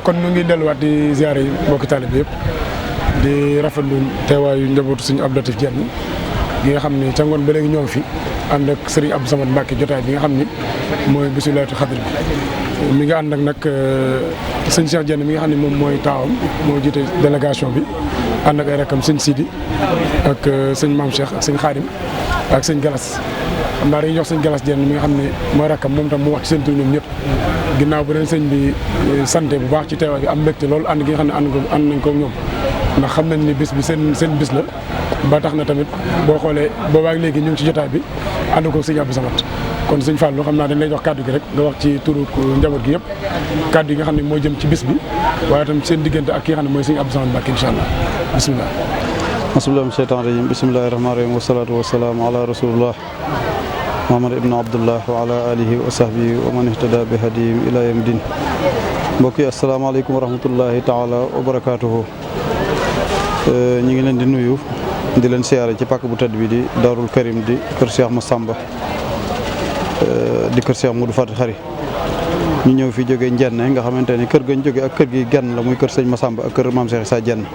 kon ñu ngi delluwaat di ziare yi mbokki taalibe yëpp di rafetlu teewaayu njabootu suñu Abdou Latif Diène gi nga xam ni ca ngoon ba léegi ñoo ngi fi ànd ak Serigne Abdou Samad Mbacke jotaay bi nga xam ni mooy bisu Laylatul Qadr bi mi nga ànd ak nag sëñ Cheikh Diène mi nga xam ne moom mooy taawam moo jiite délégation bi ànd ak ay rakam sëñ Sidi ak sëñ Mame Cheikh ak sëñ Khadim ak sëñ Galas xam naa dañuy jox sëñ Galas Diène mi nga xam ne mooy rakam moom tam mu wax ci seen tur ñoom ñëpp ginnaaw bu leen sëñ bi santé bu baax ci teewaay bi am mbégte lool ànd gi nga xam ne ànd nañ ko ñoom ndax xam nañ ni bis bi seen bis la ba tax na tamit boo xoolee boobaak léegi ñu ngi ci jotaay bi ànd ko sëñ Abdou Samad kon sëñ Fallou xam naa dañ lay jox kàddu gi rek nga wax ci turu njaboot gi yëpp kàddu yi nga xam ne mooy jëm ci bis bi waaye tam seen diggante ak ki nga xam ne mooy sëñ Abdou Samad Mbacke incha allah bisimilah. bisimilah min sheytaan rajim bisimilahi rahmaani rahim wasalaatu wasalaamu ala rasulillah Muhammad ibn Abdullah wa ala alihi wa sahbihi wa man ihtada bi hadihim ila yawmi din mbokk yi asalaamaaleykum wa rahmatullahi taala wa barakaatuhu. ñu ngi leen di nuyu di leen siyaare ci pàkk bu tedd bi di Daarul Karim di kër Cheikh Massamba di kër Cheikh Modou Faty Khary ñu ñëw fi jógee Njenne nga xamante ni kër gañ jóge ak kër gi genn la muy kër sëñ Massamba ak kër Mame Cheikh Issa Diène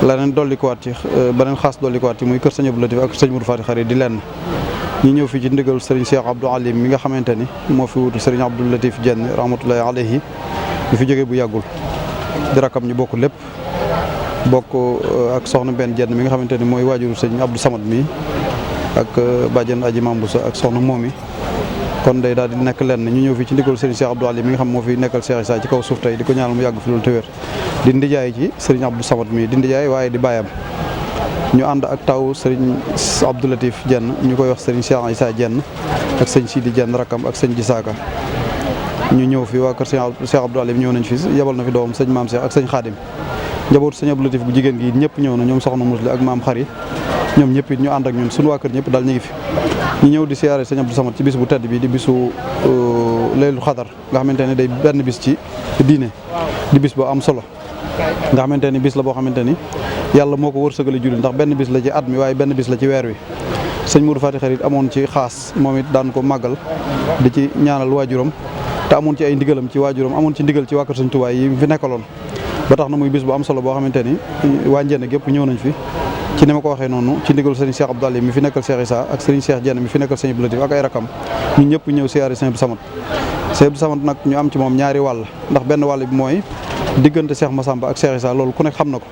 leneen dollikuwaat ci beneen xaas dollikuwaat ci muy kër sëñ Abdou Latif ak sëñ Modou Faty Khary di lenn ñu ñëw fi ci ndigal sëriñ Cheikh Abdou Alim mi nga xamante ni moo fi wutu sëriñ Abdou Latif Diène rahmatullahi alayhi ñu fi jógee bu yàggul di rakam ñu bokk lépp bokk ak soxna benn Diène mi nga xamante ni mooy waajuru sëñ Abdou Samad mi ak bàjjen aji Mambusa ak soxna moomi kon day daal di nekk lenn ñu ñëw fii ci ndigal sëriñ Cheikh Abdou Ali mi nga xam moo fi nekkal Cheikh Issa ci kaw suuf tey di ko ñaanal mu yàgg fi loolu te wér di ndijaay ci sëriñ Abdou Samad mi di ndijaay waaye di bàyyam ñu ànd ak taw sëriñ Abdou Latif Diène ñu koy wax sëriñ Cheikh Issa Diène ak sëñ Sidi Diène rakam ak sëñ Gisaaka ñu ñëw fi waa kër Cheikh Abdou Ali ñëw nañ fi yebal na fi doomam sëñ Mame Cheikh ak sëñ Khadim njabootu sëñ Abdou Latif bu jigéen gi ñëpp ñëw na ñoom soxna Musli ak maam Xari ñoom ñëpp it ñu ànd ak ñun suñu waa kër ñëpp daal ñu ngi fi ñu ñëw di siyaare sëñ Abdou Samad ci bis bu tedd bi di bisu Laylatul Qadr nga xamante ne day benn bis ci diine di bis boo am solo nga xamante ni bis la boo xamante ni yàlla moo ko wërsëgale julli ndax benn bis la ci at mi waaye benn bis la ci weer wi sëñ Modou Faty Khary amoon ci xaas moom it daan ko màggal di ci ñaanal waajuram te amoon ci ay ndigalam ci waajuram amoon ci ndigal ci waa kër sëñ Tuubaa yi fi nekkaloon ba tax na muy bis bu am solo boo xamante ni waa Njenne gépp ñëw nañ fi ci ni ma ko waxee noonu ci ndigal sëriñ Cheikh Abdou Ali mi fi nekkal Cheikh Issa ak sëriñ Cheikh Diène mi fi nekkal sëñ Abdou Latif ak ay rakam ñun ñëpp ñëw siyaare sëñ Abdou Samad sëñ Abdou Samad nag ñu am ci moom ñaari wàll ndax benn wàll bi mooy diggante Cheikh Massamba ak Cheikh Issa loolu ku nekk xam na ko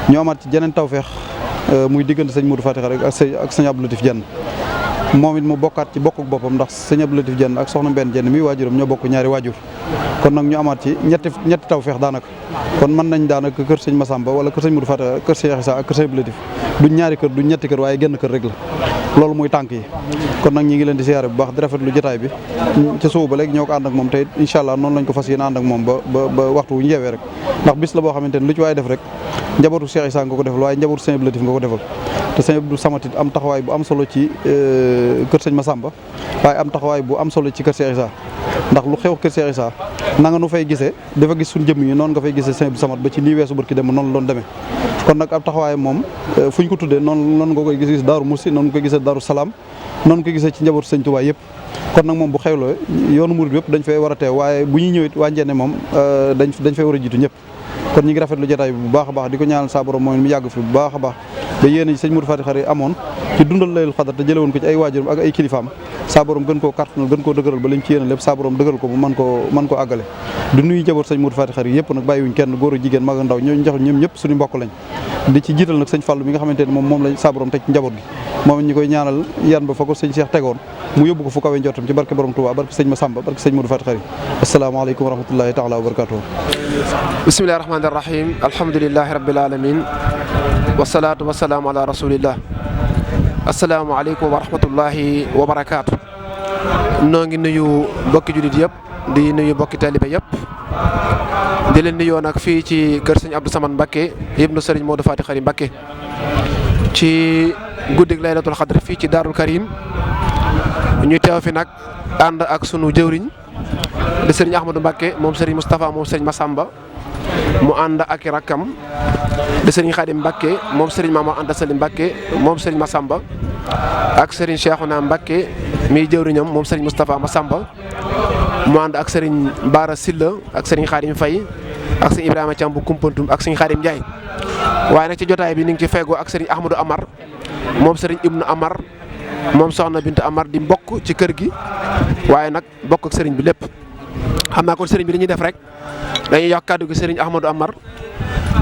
ñu amaat ci jeneen tawfeex muy diggante sëñ Modou Faty Khary ak sëñ Abdou Latif Diène moom it mu bokkaat ci bokkuk boppam ndax sëñ Abdou Latif Diène ak soxna Mbène Diène mi waajuram ñoo bokk ñaari waajur kon nag ñu amaat ci ñetti tawfeex daanaka kon mën nañ daanaka kër sëñ Massamba wala kër sëñ Modou Faty kër Cheikh Issa ak kër sëñ Abdou Latif duñ ñaari kër duñ ñetti kër waaye genn kër rek la loolu muy tànk yi kon nag ñi ngi leen di siyaare bu baax di rafetlu jotaay bi ci suuf ba léegi ñoo ko ànd ak moom tey incha allah noonu lañ ko fas yéene ànd ak moom ba waxtu wu ñu yeewee rek ndax bis la boo xamante ni lu ci waaye def rek njabootu Cheikh Issa nga ko defal waaye njabootu sëñ Abdou Latif nga ko defal te sëñ Abdou Samad it am taxawaay bu am solo ci kër sëñ Massamba waaye am taxawaay bu am solo ci kër Cheikh Issa ndax lu xew kër Cheikh Issa na nga nu fay gisee dafa gis suñu jëmm yi noonu nga fay gisee sëñ Abdou Samad ba ci lii weesu barki dem noonu la doon demee kon nag ab taxawaay moom fu ñu ko tuddee noonu nga koy gis Daaru Musi noonu nga koy gisee Daaru Salaam noonu nga koy gisee ci njabootu sëñ Tuubaa yëpp kon nag moom bu xewloo yoonu murid yëpp dañ fay war a teew waaye bu ñuy ñëwit waa Njenne moom dañ fay war a jiitu ñëpp kon ñi ngi rafetlu jotaay bi bu baax a baax di ko ñaanal saa borom mooy mu yàgg fi bu baax a baax ba yéene sëñ Modou Faty Khary amoon ci dundal Laylatul Qadr te jële woon ko ci ay waajuram ak ay kilifaam saa borom gën koo kàttanal gën koo dëgëral ba liñ ci yéene lépp saa borom dëgëral ko bu mën koo àggale di nuyu jaboot sëñ Modou Faty Khary yëpp nag bàyyiwuñ kenn góor ak jigéen mag ak ndaw ñooñu jox ñoom ñëpp suñu mbokk lañ di ci jiital nag sëñ Fallou mi nga xamante ne moom lañ saa borom teg ci njaboot gi moom ñi koy ñaanal yan ba fa ko sëñ Cheikh tegoon mu yóbbu ko fu kawe njortam ci barke borom Touba barke sëñ Massamba barke sëñ Modou Faty Khary asalaamaaleykum wa rahmatullahi taala wa barakatuh bismillahi rahmani rahim alhamdulillahi rabbil alamin wasalaatu wasalaamu ala rasulillah asalaamaaleykum wa rahmatullahi wa barakaatu noo ngi nuyu mbokki jullit yëpp di nuyu mbokki taalibe yëpp di leen nuyoo nag fii ci kër sëñ Abdou Samad Mbacke ibnu sëriñ Modou Faty Khary Mbacke ci guddig Laylatul Qadr fii ci Daarul Karim ñu teew fi nag ànd ak sunu jëwriñ di sëriñ Ahmadou Mbacke moom sëriñ Moustapha moom sëriñ Massamba mu ànd ak i rakkam di sëriñ Khadim Mbacke moom sëriñ Mama Anta Sali Mbacke moom sëriñ Massamba ak sëriñ Cheikhouna Mbacke miy jëwriñam moom sëriñ Moustapha Massamba mu ànd ak sëriñ Baara Silla ak sëriñ Xaadim Faye ak sëriñ Ibrahima Thiam bu Kumpantum ak sëriñ Xaadim Ndiaye waaye nag ci jotaay bi ni ngi ci feggoo ak sëriñ Ahmadou Amar moom sëriñ Ibnu Amar moom soxna Bintu Amar di mbokk ci kër gi waaye nag bokk ak sëriñ bi lépp xam naa kon sëriñ bi dañuy def rek dañuy yokk kàddu gi sëriñ Ahmadou Amar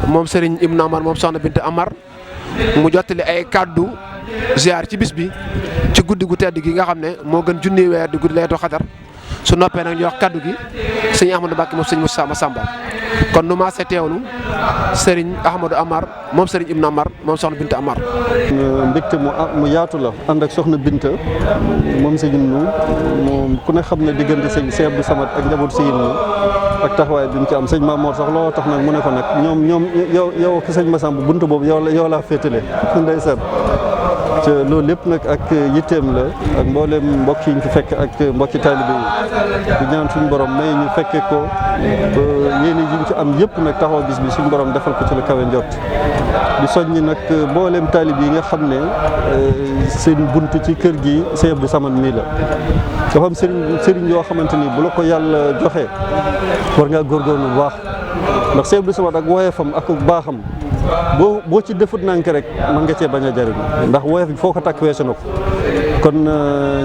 moom sëriñ Ibnu Amar moom soxna Bintu Amar mu jottali ay kàddu ziar ci bis bi ci guddi gu tedd gi nga xam ne moo gën junni weer di guddi Laylatul Qadr su noppee nag ñu wax kaddu gi sëñ Ahmadou Mbacké moom sëñ Moussa Massamba kon nu maa see teewlu sëriñ Ahmadou Amar moom sëriñ Ibnu Amar moom soxna Binta Amar. mbégte mu yaatu la ànd ak soxna Binta moom sëñ Ibnu moom ku ne xam ne diggante sëñ Abdou Samad ak njaboot sëñ Ibnu ak taxawaay bi mu ci am sëñ Mamour sax looloo tax nag mu ne ko nag ñoom yow ki sëñ Massamba buntu boobu yow laa féetale ndeysaan te loolu lépp nag ak yitteem la ak mboolem mbokk yi ñu fi fekk ak mbokki taalibe yi di ñaan suñu borom may ñu fekke ko ba yéene yi ñu ci am yëpp nag taxaw bis bi suñu borom defal ko ci lu kawe njort di soññi nag mboolem taalibe yi nga xam ne seen buntu ci kër gi Sëñ Abdou Samad mii la dafa am sëriñ yoo xamante ni bu la ko yàlla joxe war ngaa góorgóorlu bu baax ndax Sëñ Abdou Samad ak woyefam ak baaxam boo ci defut nank rek mën nga cee bañ a jariñ ndax woyef bi foo ko takk weesu na ko kon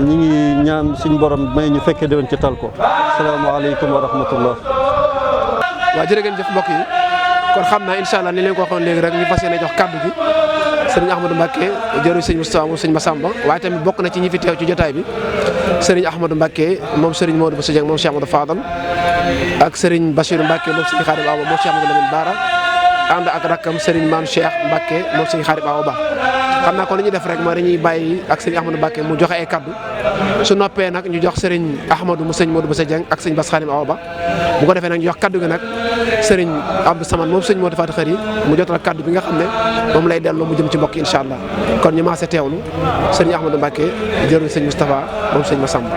ñi ngi ñaan suñu borom may ñu fekkee déwén ci tal ko salaamaaleykum wa rahmatullah. waaw jërë ngeen jëf mbokk yi kon xam naa incha allah ni leen ko waxoon léegi rek ñu fas yéene jox kaddu gi sëriñ Ahmadou Mbacké jëru sëñ Moustapha moom sëñ Massamba waaye tamit bokk na ci ñi fi teew ci jotaay bi sëriñ Ahmadou Mbacké moom sëriñ Modou Bousso Dieng moom Cheikh Amadou Fadal ak sëriñ Bassirou Mbacké moom sëriñ Khadim Awa moom Cheikh Amadou Lamine Bara ànd ak rakkam sëriñ Mame Cheikh Mbacké moom sëriñ Khadim Awa Ba xam naa ko li ñuy def rek mooy dañuy bàyyi ak sëriñ Ahmadou Mbacké mu joxe ay kaddu su noppee nag ñu jox sëriñ Ahmadou mu sëñ Modou Bousso Dieng ak sëñ Bass Khadim Awa Ba bu ko defee nag ñu jox kaddu gi nag sëriñ Abdou Samad moom sëñ Modou Faty Khary mu jotal kaddu bi nga xam ne moom lay delloo mu jëm ci mbokk incha allah kon ñu maase teewlu sëriñ Ahmadou Mbacké jëruñ sëñ Moustapha moom sëñ Massamba.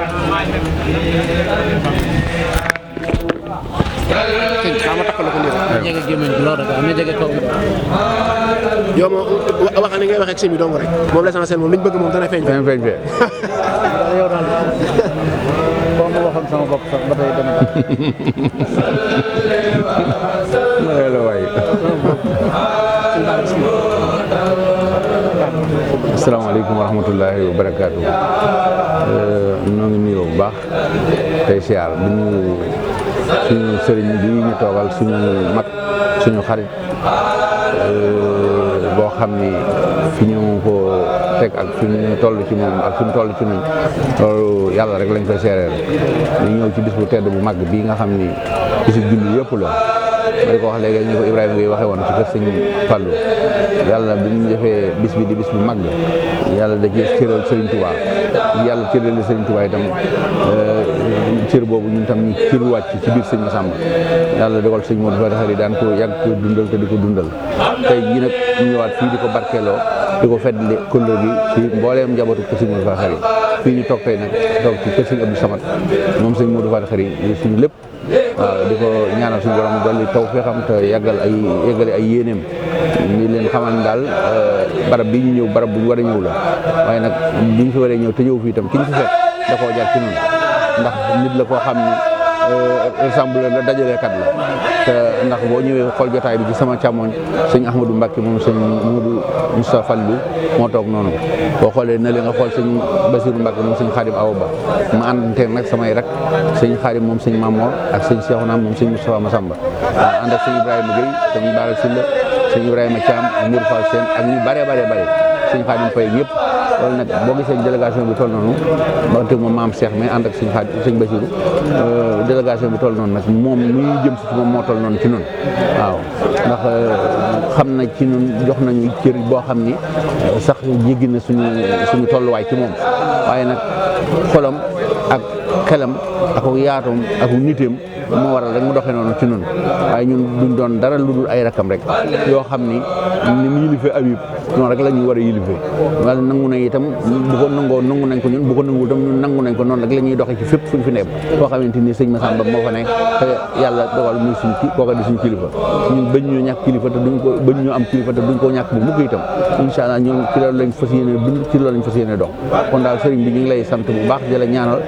xama takkal ko nii rek jege gémmiñ bi loolu rek am na jege kaw yow moom wax ni ngay waxee ak sëñ bi dong rek moom l'essentiel moom li ñu bëgg moom dana feeñ fee yow daal boo ma waxoon sama bopp sax ba tey dama la waay asalaamaaleykum wa rahmatullahi wa barakaatu noo ngi nuyoo bu baax tey siyaar di nuyu suñu sëriñ bi ñu toogal suñu mag suñu xarit boo xam ni fi ñu ko teg ak fi ñu toll ci moom ak fi ñu toll ci ñun loolu yàlla rek lañ koy seereel ñu ñëw ci bis bu tedd bu mag bii nga xam ni bisu julli yëpp la ma di ko wax léegi ñu ko Ibrahima ngay waxee woon ci kër sëñ Fallou yàlla bi ñu defee bis bi di bis bu mag yàlla da ci cëral Sëriñ Touba yàlla cëral Sëriñ Touba itam cër boobu ñun tam ñu cër wàcc ci biir sëñ Massamba yàlla dogal sëñ Modou Faty Khary daan ko yàgg ko dundal te di ko dundal tey jii nag ñu ñëwaat fii di ko barkeeloo di ko feddali kóllëre gi ci mbooleem njabootu ko sëñ Modou Faty Khary fii ñu toog tey nag toog ci kër sëñ Abdou Samad moom sëñ Modou Faty Khary suñu lépp waaw di ko ñaanal suñu borom dolli taw fee xam te yeggale ay yéeneem ñu leen xamal ni daal barab bi ñu ñëw barab bu ñu war a ñëw la waaye nag bu ñu fi waree ñëw te ñëw fii itam ki ñu fi fekk da koo jar ci noonu ndax nit la koo xam ni rassembleur la dajalekat la te ndax boo ñëwee xool jotaay bi ci sama càmmoñ sëñ Ahmadou Mbacké moom sëñ Modou Moustapha Fallou moo toog noonu boo xoolee na li nga xool sëñ Bassirou Mbacké moom sëñ Khadim Awa Ba ma àndanteeg nag samay rak sëñ Khadim moom sëñ Mamor ak sëñ Cheikhouna moom sëñ Moustapha Massamba ànd ak sëñ Ibrahima Gueye sëñ Bara Sylla sëñ Ibrahima Thiam Mour Fall Sène ak ñu bare sëñ Khadim Faye yëpp loolu nag boo gisee délégation bi toll noonu ba tey moom maam Cheikh mais ànd ak sëñ Khadim sëñ Bassirou délégation bi toll noonu nag moom mi ñuy jëm si moom moo toll noonu ci noonu waaw ndax xam na ci ñun jox nañu cër boo xam ni sax jéggi na suñu tolluwaay ci moom waaye nag xolam ak xelam ak yaatam ak niteem moo waral rek mu doxee noonu ci noonu waaye ñun duñ doon dara lu dul ay rakam rek yoo xam ni ni mu yilifee Habib noonu rek la ñuy war a yilifee wala nangu nañ itam bu ko nangoo nangu nañ ko ñun bu ko nanguwul itam ñun nangu nañ ko noonu rek la ñuy doxee ci fépp fuñ fi nekk koo xamante ni sëñ Massamba moo fa nekk te yàlla dogal muy suñ kooka di suñ kilifa ñun bañ ñoo ñàkk kilifa te duñ ko bañ ñoo am kilifa te duñ ko ñàkk bu mukk itam incha allah ñun ci loolu lañ fas yéene dund ci loolu lañ fas yéene dox kon daal sëriñ bi ñu ngi lay sant bu baax di la ñaanal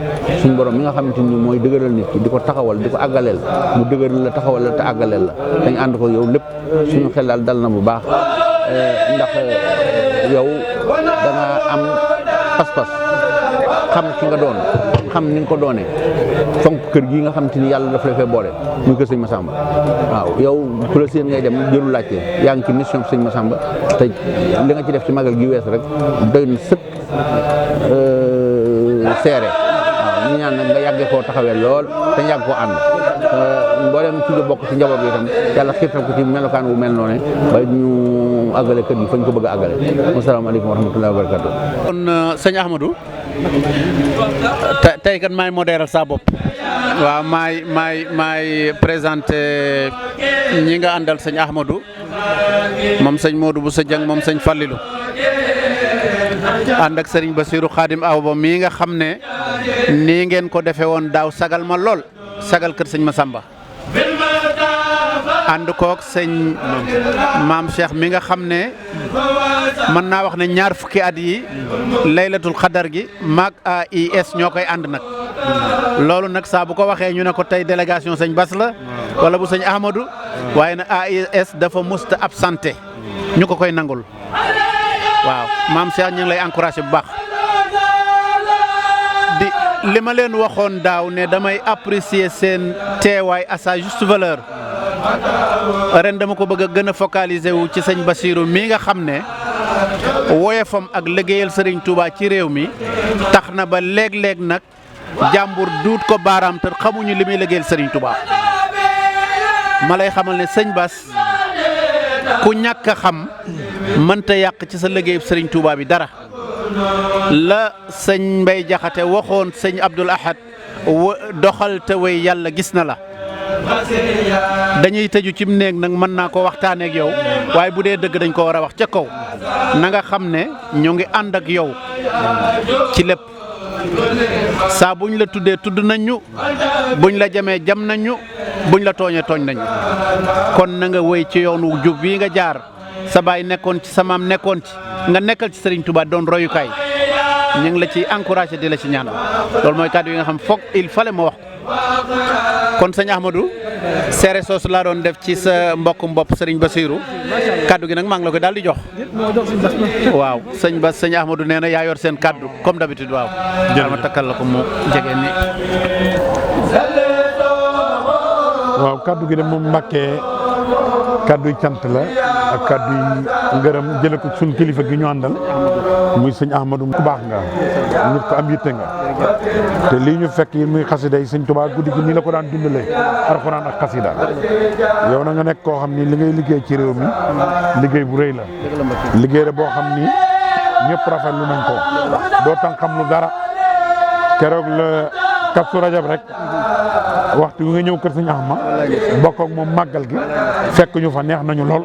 suñ borom mi nga xamante ni mooy dëgëral nit ki di ko taxawal di ko àggaleel mu dëgëral la taxawal la te àggaleel la dañ ànd ko yow lépp suñu xel daal dal na bu baax ndax yow da nga am pas-pas xam ki nga doon xam ni nga ko doonee fonk kër gi nga xam te ni yàlla daf la fee boole muy kër sëñ Massamba waaw yow ku la seen ngay dem jëru laajte yaa ngi ci mission sëñ Massamba te li nga ci def ci magal gi wees rek doy na sëkk seere waaw ñu ñaan nag nga yàggee koo taxawee lool te yàgg koo ànd mboolem ci nga bokk ci njaboot bi itam yàlla xiirtal ko ci melokaan wu mel noonu ba ñu àggale kër gi fañ ko bëgg a àggale asalaamaaleykum wa rahmatullahi wa barakatuh kon sëñ Ahmadou tey kat maay modéral sa bopp waaw maay présenté ñi nga àndal sëñ Ahmadou moom sëñ Modou bu sa jàng moom sëñ Fallilou ànd ak sëriñ Bassirou Khadim Awa mii nga xam ne nii ngeen ko defee woon daaw sagal ma lool sagal kër sëñ Massamba ànd kook sëñ maam Cheikh mi nga xam ne mën naa wax ne ñaar fukki at yi laylatul xadar gi maag AIS ñoo koy ànd nag loolu nag saa bu ko waxee ñu ne ko tey délégation sëñ Bass la wala bu sëñ Ahmadou waaye na AIS dafa musta absenté ñu ko koy nangul waaw maam Cheikh ñu ngi lay encouragé bu baax di li ma leen waxoon daaw ne damay apprécier seen teewaay à sa juste valeur ren dama ko bëgg a gën a focaliser wu ci sëñ Bassirou mii nga xam ne woyefam ak liggéeyal Serigne Touba ci réew mi tax na ba léeg-léeg nag jàmbur duut ko baaraam te xamuñu li muy liggéeyal Serigne Touba ma lay xamal ne sëñ Bass ku ñàkk a xam mënta yàq ci sa liggéeyub Serigne Touba bi dara la sëñ Mbay Jaxate waxoon sëñ Abdoul Ahad doxal te way yàlla gis na la dañuy tëju ci néeg nag mën naa ko waxtaanee ak yow waaye bu dee dëgg dañ ko war a wax ca kaw na nga xam ne ñu ngi ànd ak yow ci lépp saa buñ la tuddee tudd nañ ñu buñ la jamee jam nañ ñu buñ la tooñee tooñ nañ kon na nga wéy ci yoonu jub bii nga jaar sa baay nekkoon ci sa maam nekkoon ci nga nekkal ci Serigne Touba doon royukaay ñu ngi la ci encouragé di la ci ñaanal loolu mooy kàddu yi nga xam foog il fallait ma wax kon sëñ Ahmadou seere soosu laa doon def ci sa mbokkum bopp Serigne Bassirou kaddu gi nag maa ngi la koy daal di jox waaw sëñ Bass sëñ Ahmadou nee na yaa yor seen kaddu comme d'habitude waaw ma takkal la ko mu jege ni waaw kaddu gi de moom Mbàkke kaddu yi cant la ak kaddu yi ngërëm jële ko suñ kilifa gi ñu àndal muy sëñ Ahmadou ku baax nga nit ko am yitte nga te lii ñu fekk yi muy xasida yi sëñ Tuubaa guddi gi nii la ko daan dundalee alxuraan ak xasida yow na nga nekk koo xam ni li ngay liggéey ci réew mi liggéey bu rëy la liggéey la boo xam ni ñëpp rafetlu nañ ko doo tan xam lu dara keroog la Kazu Rajab rek waxtu wi nga ñëw kër sëñ Ahma bokk ak moom màggal gi fekk ñu fa neex nañu lool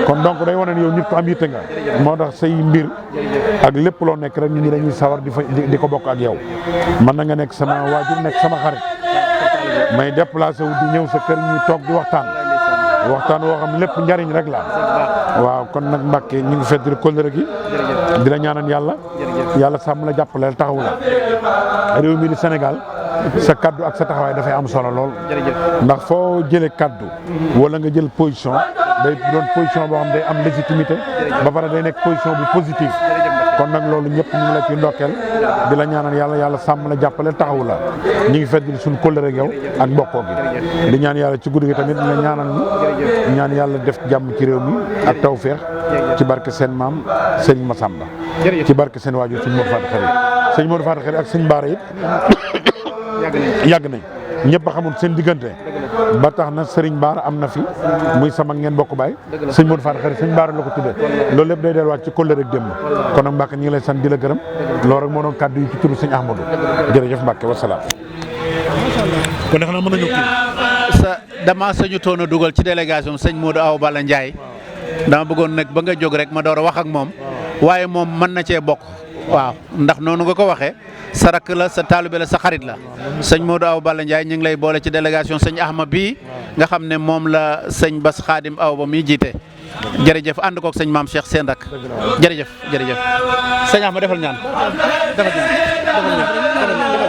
kon donc day wane ne yow nit ko am yitte nga moo tax say mbir ak lépp loo nekk rek ñu ni dañuy sawar di ko bokk ak yow man na nga nekk sama waajur nekk sama xarit may déplacé wu di ñëw sa kër ñuy toog di waxtaan woo xam lépp njariñ rek la waaw kon nag Mbàkke ñu ngi feddali kóllëre gi di la ñaanal yàlla sàmm la jàppaleel taxaw la réew mi di Sénégal sa kaddu ak sa taxawaay dafay am solo lool ndax foo jëlee kaddu wala nga jël position day doon position boo xam day am légitimité ba pare day nekk position bu positive kon nag loolu ñëpp ñu ngi la ci ndokkeel di la ñaanal yàlla sàmm la jàppale taxawu la ñu ngi feddali suñu kóllëre ak yow ak mbokkoo gi di ñaan yàlla ci guddi gi tamit nga ñaanal ñu ñaan yàlla def jàmm ci réew mi ak tawféex ci barke seen maam Serigne Massamba ci barke seen waajur sëñ Modou Faty Khary sëñ Modou Faty Khary ak sëñ Baara it yàgg nañ ñëpp a xamul seen diggante ba tax na Serigne Baara am na fi muy sama ngeen bokk baay sëñ Modou Faty Khary sëñ Baara la ko tuddee loolu lépp day delluwaat ci kóllëre rek démb kon nag Mbacke ñu ngi lay sant di la gërëm loolu rek moo doon kàddu yi ci turu sëñ Ahmadou jërëjëf Mbacke wasalaam. kon xanaa mën nañu kii. dama sañu toon a dugal ci délégation sëñ Modou Awa Balla Ndiaye dama bëggoon nag ba nga jóg rek ma door a wax ak moom waaye moom mën na cee bokk waaw ndax noonu nga ko waxee sa rakk la sa taalibe la sa xarit la sëñ Modou Awa Balla Ndiaye ñu ngi lay boole ci délégation sëñ Ahma bii nga xam ne moom la sëñ Bass Khadim Awa ba muy jiite jërëjëf ànd koog sëñ Maam Cheikh seen rak jërëjëf jërëjëf sëñ Ahma defal ñaan defal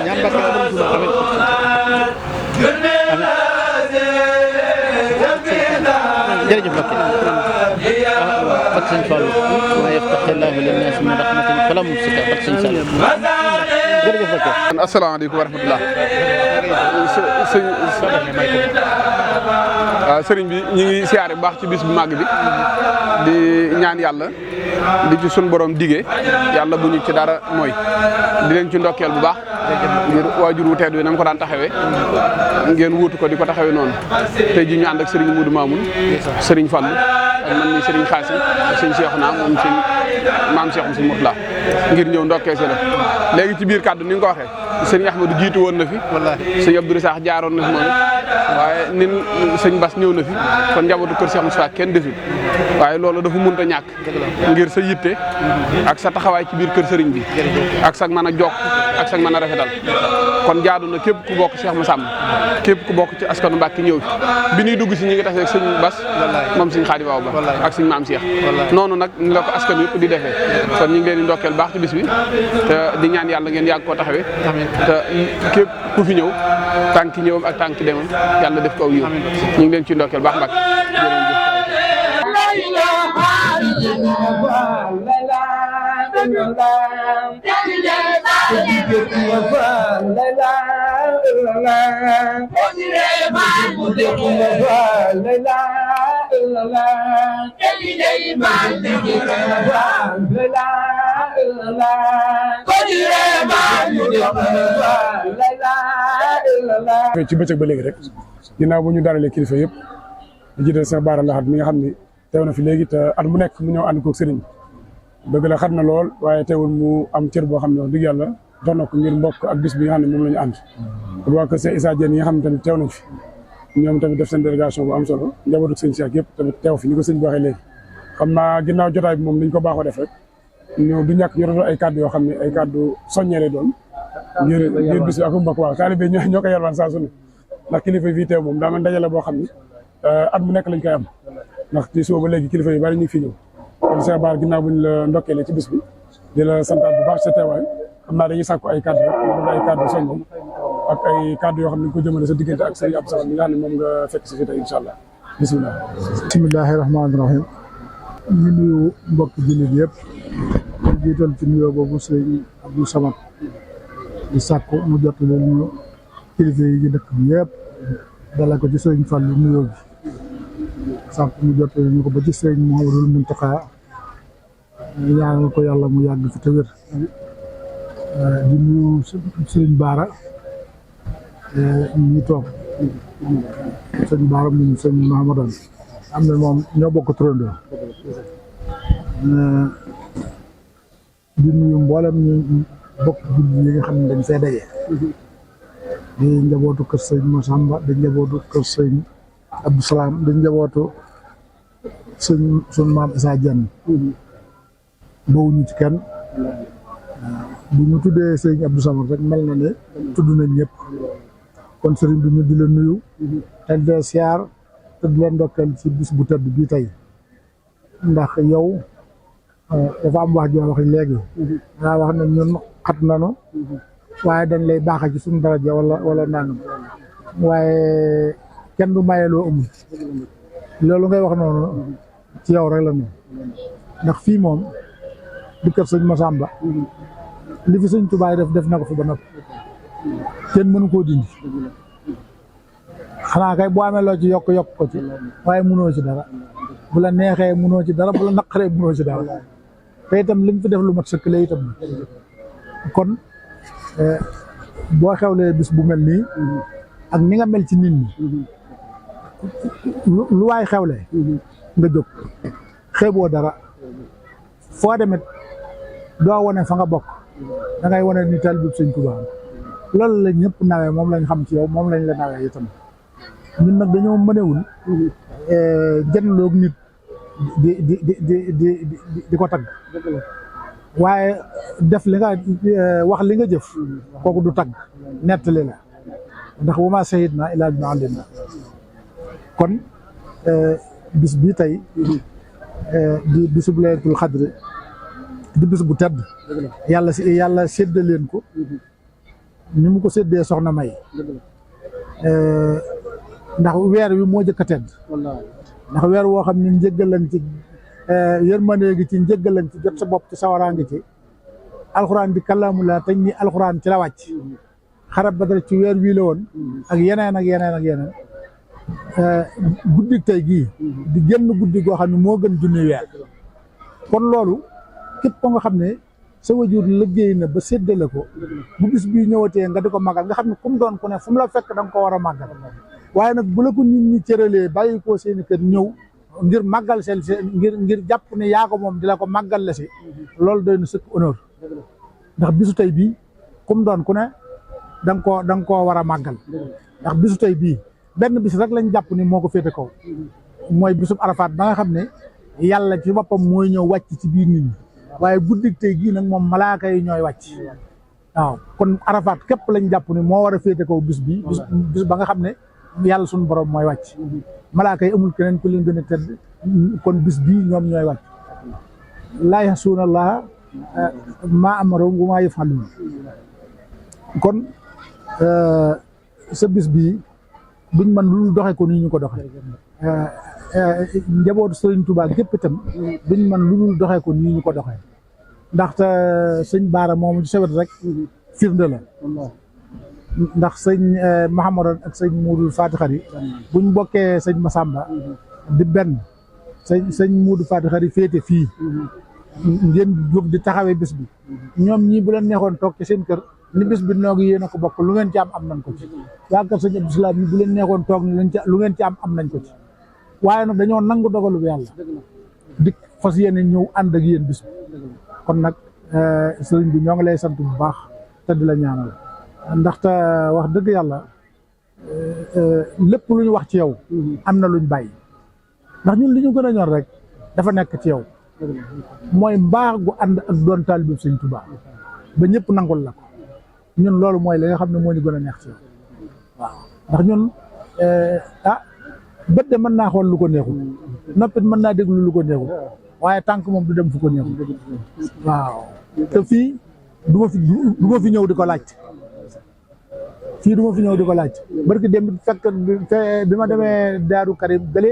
ñaan parce que jërëjëf Mbacké ak sëñ Fallou ma yaftaxillaahu linnaasi min rahmatin fala mumsika ak sëñ Sall jërëjëf Mbacké. asalaamaaleykum wa rahmatulah. waaw sëriñ bi ñu ngi siyaare bu baax ci bis bu màgg bi di ñaan yàlla di ci sun borom digee yàlla bu ñu ci dara mooy di leen ci ndokkeel bu baax ngir waajur wu tedd wi na mu ko daan taxawee ngeen wuutu ko di ko taxawee noonu tey ji ñu ànd ak sëriñ Moudou Mamoun sëriñ Fallou ak man mi sëriñ Xaasim ak sëñ Cheikhouna moom sëñ maam Cheikh Moussa Mourtala ngir ñëw ndokkee si la léegi ci biir kàddu ni nga ko waxee sëñ Ahmadou jiitu woon na fi sëñ Abdou Risaax jaaroon na fi moom waaye nin sëñ Bass ñëw na fi kon njabootu kër Cheikh Moussa kenn desul waaye loolu dafa mënut a ñàkk ngir sa yitte ak sa taxawaay ci biir kër sëriñ bi ak sa mën a jokk ak sa mën a rafetal kon jaadu na képp ku bokk Cheikh Massamba képp ku bokk ci askanu Mbàkke ñëw fi bi ñuy dugg si ñi ngi tase ak sëñ Bass moom sëñ Xaadim Awa Ba ak sëñ Maam Cheikh noonu nag ni la ko askan yëpp di defee kon ñu ngi leen di ndokkeel baax ci bis bi te di ñaan yàlla ngeen yàgg koo taxawee te képp ku fi ñëw tànki ñëwam ak tànki demam yàlla def ko aw yiw ñu ngi leen ci ndokkeel baax Mbàkke ci bëccëg ba léegi rek ginnaaw bu ñu dalalee kilifa yëpp di jiital Cheikh Bara Lahad mi nga xam ni teew na fi léegi te at mu nekk mu ñëw ànd koog sëriñ dëgg la xat na lool waaye teewul mu am cër boo xam ne wax dëgg yàlla dox na ko ngir mbokk ak bis bi nga xam ne moom la ñu ànd ak waa kër Cheikh Issa Diène yi nga xam ne tamit teew nañ fi ñoom tamit def seen délégation bu am solo njabootu sëñ Cheikh yëpp tamit teew fi ni ko sëñ bi waxee léegi xam naa ginnaaw jotaay bi moom dañ ko baaxoo def rek ñëw du ñàkk ñu ay kàddu yoo xam ne ay kàddu soññee lay doon ngir bis bi ak mbokk waaw taalibe ñoo ko yalwaan saa su ne ndax kilifa yi fii teew moom daa mel dajale boo xam ne at mu nekk lañ koy am ndax ci suba ba léegi kilifa yi bari ñu ngi fi ñëw kon Cheikh Bara ginnaaw buñ la ndokkeele ci bis bi di la santaat bu baax sa teewaay xam naa dañuy sàkku ay kàddu rek ay kàddu soññi ak ay kàddu yoo xam ne ko jëmale sa diggante ak sëñ Abdou Samad mi nga xam ne moom nga fekk si fi tey incha allah bisimilah. bisimilahi rahmaani rahim ñu nuyu mbokki jullit yëpp di jiital ci nuyoo boobu sëñ Abdou Samad di sàkku mu jot leen ñu kilifa yi ci dëkk bi yëpp dala ko ci sëñ Fallou nuyoo bi sàkku mu jot leen ñu ko ba ci sëñ Mouhamadou Mountakha ñaanal ko yàlla mu yàgg fi te wér di nuyu sëñ Bara ñu toog sëñ Bara mu sëñ Mahamadan am na moom ñoo bokk turandoo di nuyu mboolem ñu bokk julli yi nga xam ne dañ fee daje di njabootu kër sëñ Massamba di njabootu kër sëñ Abdou Salam di njabootu sun maam Issa Diène bawuñu ci kenn bu ñu tuddee sëñ Abdou Samad rek mel na ne tudd nañ ñëpp kon sëriñ bi ñu di la nuyu te di la siyaar te di la ndokkeel ci bis bu tëdd bii tey ndax yow dafa am wax joo wax léegi daa wax ne ñun xat nanu waaye dañ lay baaxa ci suñu daraja wala nangam waaye kenn du maye loo amul loolu ngay wax noonu ci yow rek la noonu ndax fii moom di kër sëñ Massamba li fi sëñ Tuubaa def na ko fi ba noppi kenn mënu koo dindi xanaa kay boo amee loo ci yokk ko ci waaye mënoo ci dara bu la neexee mënoo ci dara bu la naqaree mënoo ci dara te itam li mu fi def lu mat sëkk la itam kon boo xewlee bis bu mel nii ak ni nga mel ci nit ñi lu waay xewlee nga jóg xeeboo dara foo demet doo wane fa nga bokk da ngay wane ni taalibe Sëñ Tuubaa loolu la ñëpp nawee moom lañ xam ci yow moom lañ la nawee itam ñun nag dañoo mënewul jënloog nit di ko tagg waaye def li nga wax li nga jëf kooku du tagg nettali la ndax wa maa shahidnaa illaa bimaa alimnaa kon bis bii tey di bisub laylatul xadri di bis bu tedd yàlla sédde leen ko ni mu ko séddee soxna May ndax weer wi moo jëkk a tedd ndax weer woo xam ne njëggalan ci yërmande gi ci njëggalan ci jot sa bopp ci sawaraa ngi ci alxuraan di kalaamulaa tañ ni alxuraan ci la wàcc xarab Badar ci weer wii la woon ak yeneen ak yeneen ak yeneen guddi tey gii di génn guddi goo xam ne moo gën junni weer kon loolu képp ko nga xam ne sa wajur liggéey na ba séddale ko bu bis bii ñëwatee nga di ko màggal nga xam ne ku mu doon ku ne fu mu la fekk da nga ko war a màggal waaye nag bu la ko nit ñi cëralee bàyyi ko seeni kër ñëw ngir màggal seen ngir jàpp ne yaa ko moom di la ko màggal la si loolu doy na sëkk honneur ndax bisu tey bii ku mu doon ku ne da nga koo war a màggal ndax bisu tey bii benn bis rek lañ jàpp ni moo ko féete kaw mooy bisub Arafat ba nga xam ne yàlla ci boppam mooy ñëw wàcc ci biir nit ñi waaye guddik tey gii nag moom malaaka yi ñooy wàcc waaw kon Arafat képp lañ jàpp ni moo war a féete kaw bis bii bis ba nga xam ne yàlla suñu borom mooy wàcc malaaka yi amul keneen ku leen gën a tedd kon bis bii ñoom ñooy wàcc laa ya'suuna Allaaha maa amarahum wa maa yaf'aluun kon sa bis bii duñ mën lu doxee ko nii ñu ko doxee njabootu Sëriñ Tuubaa gépp itam duñ mën lu dul doxee ko nii ñu ko doxee ndaxte sëñ Baara moomu ci sawet rek firnde la ndax sëñ Mahamadan ak sëñ Muudu Faati Xari buñ bokkee sëñ Masamba di benn sëñ Muudu Faati Xari féete fii ngeen jóg di taxawee bis bi ñoom ñii bu leen neexoon toog ci seen kër ni bis bi noogi yéen a ko bokk lu ngeen ci am nañ ko ci waa kër sëñ Abdou Salaam ñi bu leen neexoon toog ni lu ngeen ci am nañ ko ci waaye nag dañoo nangu dogalu bi yàlla di fas yéene ñëw ànd ak yéen bis bi kon nag sëriñ bi ñoo ngi lay sant bu baax te di la ñaanal ndaxte wax dëgg yàlla lépp lu ñu wax ci yow am na luñ bàyyi ndax ñun li ñu gën a ñor rek dafa nekk ci yow mooy mbaax gu ànd ak doon taalibe bi Sëñ Tuubaa ba ñëpp nangul la ko ñun loolu mooy li nga xam ne moo ñu gën a neex ci yow waaw ndax ñun bët de mën naa xool lu ko neexul noppit mën naa déglu lu ko neexul waaye tànk moom du dem fu ko neexul waaw te fii du ma fi ñëw di ko laaj fii du ma fi ñëw di ko laaj barki dem fekk bi ma demee Daaru Karim gële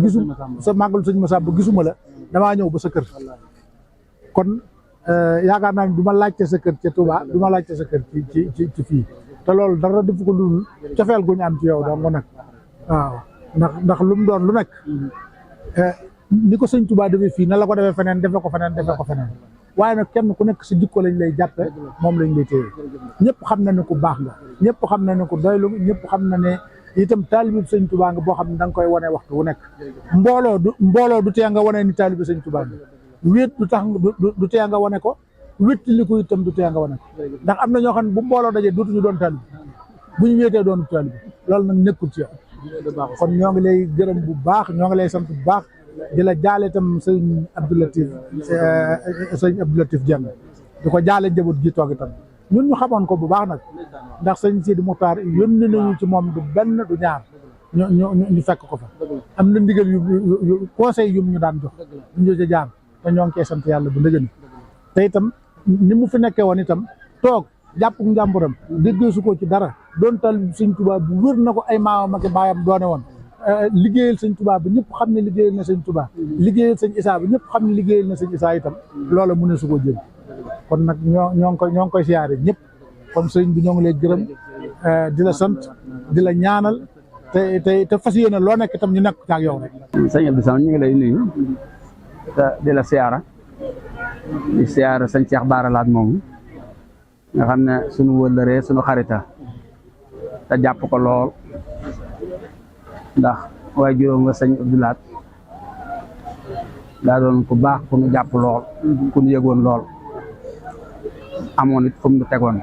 gisu sa màggal sëñ Masamba gisuma la damaa ñëw ba sa kër kon yaakaar naa ne du ma laajte sa kër ca Touba du ma laajte sa kër ci fii te loolu dara def ko dul cofeel gu ñu am ci yow dong nag waaw ndax lu mu doon lu nekk ni ko sëñ Touba defee fii na la ko defee feneen defee ko feneen waaye nag kenn ku nekk sa jikko lañ lay jàppe moom lañ lay téye ñëpp xam na ne ku baax nga ñëpp xam na ne ku doylu ñëpp xam na ne itam taalibe sëñ Touba nga boo xam ne da nga koy wane waxtu wu nekk mbooloo du tee nga wane ni taalibe sëñ Touba nga wéet du tax du tee nga wane ko wéttali ko itam du tee nga wane ko ndax am na ñoo xam ne bu mbooloo dajee dootuñu doon taalibe bu ñu wéetee doon taalibe loolu nag nekkul ci yow kon ñoo ngi lay gërëm bu baax ñoo ngi lay sant bu baax di la jaale itam sëñ Abdou Latif Dieng di ko jaale njaboot gi toog itam ñun ñu xamoon ko bu baax nag ndax sëñ Sidi Muxtaar yónni nañu ci moom du benn du ñaar ñu fekk ko fa am na ndigal yu conseil yum ñu daan jox ñu ca jaar te ñoo ngi koy sant yàlla bu ndëgëni te itam ni mu fi nekkee woon itam toog jàpp njàmburam déggee su ko ci dara doon tal sëñ Tuubaa bu wër na ko ay maamam ak baayam doone woon liggéeyal sëñ Tuubaa ba ñëpp xam ne liggéeyal na sëñ Tuubaa liggéeyal sëñ Isaa ba ñëpp xam ne liggéeyal na sëñ Isaa itam loola mu ne su ko jëm kon nag ñoo ngi koy siyaare ñëpp kon sëñ bi ñoo ngi lay gërëm di la sant di la ñaanal te fas yéene loo nekk itam ñu nekk ci ak yow rek. sëñ Abdou Samad ñu ngi lay nuyu te di la siyaara di siyaara sëñ Cheikh Bara Laat moomu nga xam ne suñu wëllëree suñu xarita te jàpp ko lool ndax waaye juróom nga sëñ Abdou Laat daa doon ku baax ku nu jàpp lool ku nu yëgoon lool amoon it fu mu tegoon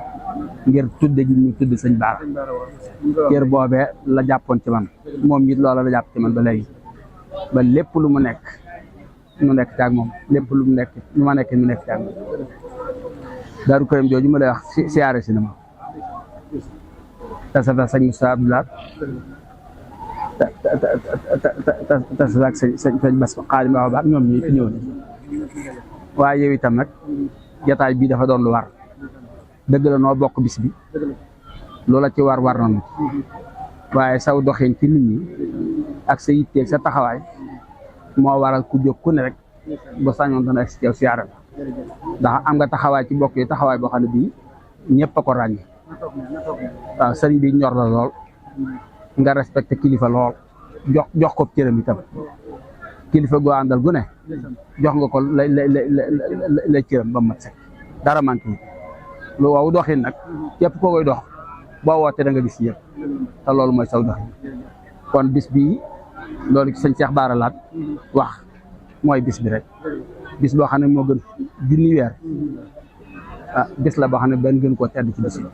ngir tudde gi ñu tudd sëñ Bara kër boobee la jàppoon ci man moom it loola la jàpp ci man ba léegi ba lépp lu mu nekk nu nekk ci ak moom lépp lu mu nekk lu ma nekk nu nekk ci ak moom Daaru Karim jooju ma lay wax siyaare si na ma tasa fa sëñ Moussa Abdoulaye tasa ak sëñ Bass Xaadim Awa Ba ak ñoom ñi fi ñëw ni waaye yow itam nag jataay bii dafa doon lu war dëgg la noo bokk bis bi loola ci war nañu waaye saw doxin ci nit ñi ak sa yitteeg sa taxawaay moo waral ku jóg ku ne rek ba sañoon dana egsi yow siyaare la ndax am nga taxawaay ci bokk yi taxawaay boo xam ne bii ñëpp a ko ràññee waaw sëriñ bi ñor la lool nga respecté kilifa lool jox ko cëram itam kilifa goo àndal gu ne jox nga ko la cëram ba mat sek dara manqué lu waaw doxin nag képp koo koy dox boo wootee da nga gis yëpp te loolu mooy saw doxin kon bis bii loolu ci sëñ Cheikh Bara Laat wax mooy bis bi rek bis boo xam ne moo gën junni weer bis la boo xam ne benn gën koo tedd ci bis yi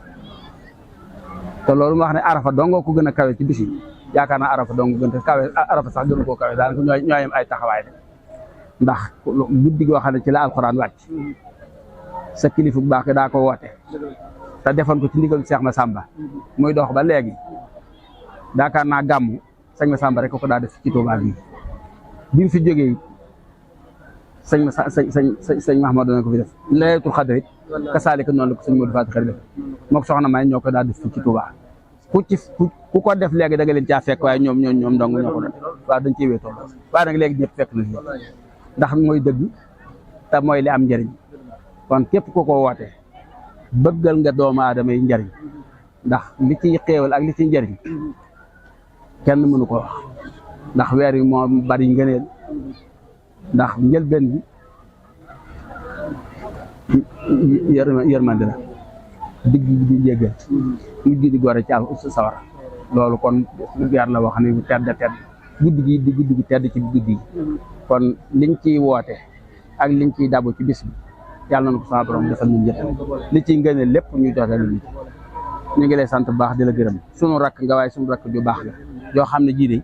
te loolu mu wax ne arafa dongoo ko gën a kawe ci bis yi yaakaar naa arafa dong gën a kawe arafa sax gën koo kawe daanaka ñooyam ay taxawaay rek ndax guddi goo xam ne ci la alxuraan wàcc sa kilifa bu baax daa ko woote te defoon ko ci ndigal Cheikh Massamba muy dox ba léegi yaakaar naa gàmmu sëñ Massamba rek ko daa def ci Touba bi mu fi jógee sëñ Mahamadou na ko fi def laylatul xadr it kasaalika noonu la ko sëñ Modou Fatou Khari def moo ko soxna may ñoo ko daa def fii ci Touba ku ko def léegi da nga leen caa fekk waaye ñoom dong ñoo ko def waaw dañ ciy wéetoo waaye nag léegi ñëpp fekk na fi ndax mooy dëgg te mooy li am njëriñ kon képp ku ko woote bëggal nga doomu aadama yi njëriñ ndax li ciy xéewal ak li ciy njëriñ kenn mënu ko wax ndax weer yi moo bari ngëneel ndax njëlbeen bi yërmande la digg bi di jéggal mujj di gore ci sawar loolu kon weer la wax ne bu tedd guddi gi di guddi gi tedd ci guddi gi kon liñ ciy woote ak liñ ciy dabu ci bis bi yàlla na ko sama borom defal ñun njëriñ li ciy ngëneel lépp ñuy joxe lu ñu ngi lay sant bu baax di la gërëm sunu rakk nga waaye sunu rakk ju baax la yoo xam ne jii de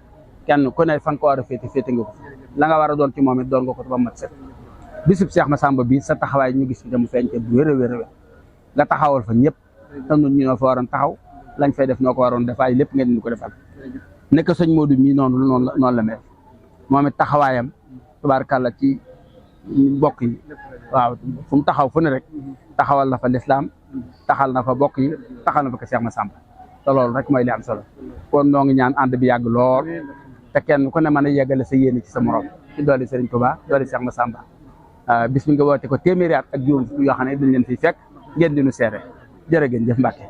kenn ku ne fa nga ko war a féete nga ko la nga war a doon ci moom it doon nga ko ba mat set bisub Cheikh Massamba bi sa taxawaay ñu gis fi mu feeñ ca bu wér a wér nga taxawal fa ñëpp te ñun ñu ñoo fa waroon taxaw lañ fay def noo ko waroon def ay lépp ngeen ñu ko defal nekk sëñ Modou mii noonu la mel moom it taxawaayam tubaarkàlla ci bokk yi waaw fu mu taxaw fu ne rek taxawal na fa lislaam taxal na fa bokk yi taxal na fa ko Cheikh Massamba te loolu rek mooy li am solo kon noo ngi ñaan ànd bi yàgg lool te kenn ku ne mën a yeggale sa yéene ci sa morom ci doole Serigne Touba doole Cheikh Massamba bis bi nga woote ko téeméeri at ak juróom yoo xam ne dañ leen fiy fekk ngeen di nu seere jërë ngeen jëf Mbàkke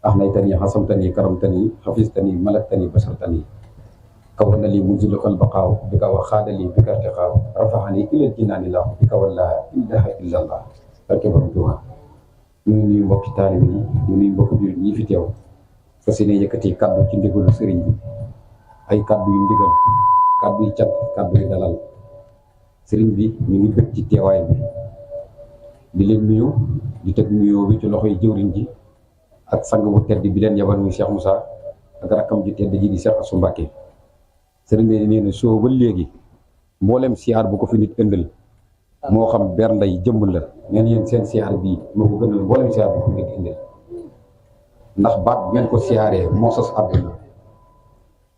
أحنيتني حصمتني كرمتني حفظتني ملكتني بشرتني كون لي منزل البقاء بك وخاد لي بك ارتقاء رفعني إلى الجنان الله بك ولا إله إلا الله barke borom Tuuba ñu nuyu mbokki taalibe yi ñu nuyu mbokki jullit ñi fi teew fas yéene yëkkati kaddu ci ndigalu sëriñ bi ay kaddu yu ndigal kaddu yu cant kaddu yu dalal sëriñ bi ñu ngi bëgg ci teewaay bi di leen nuyu di teg nuyoo bi ci loxoy jëwriñ ji ak sang bu tedd bi leen yabal muy Cheikh Moussa ak rakkam ji tedd ji di Cheikh Assou Mbacké sëriñ bi nee na soo ba léegi mboolem siyaar bu ko fi nit ëndal moo xam bernde yi jëmm la ngeen yéen seen siyaar bii moo ko gënal mboolem siyaar bu ko nit ëndal ndax baat bi ngeen ko siyaaree moo sos àdduna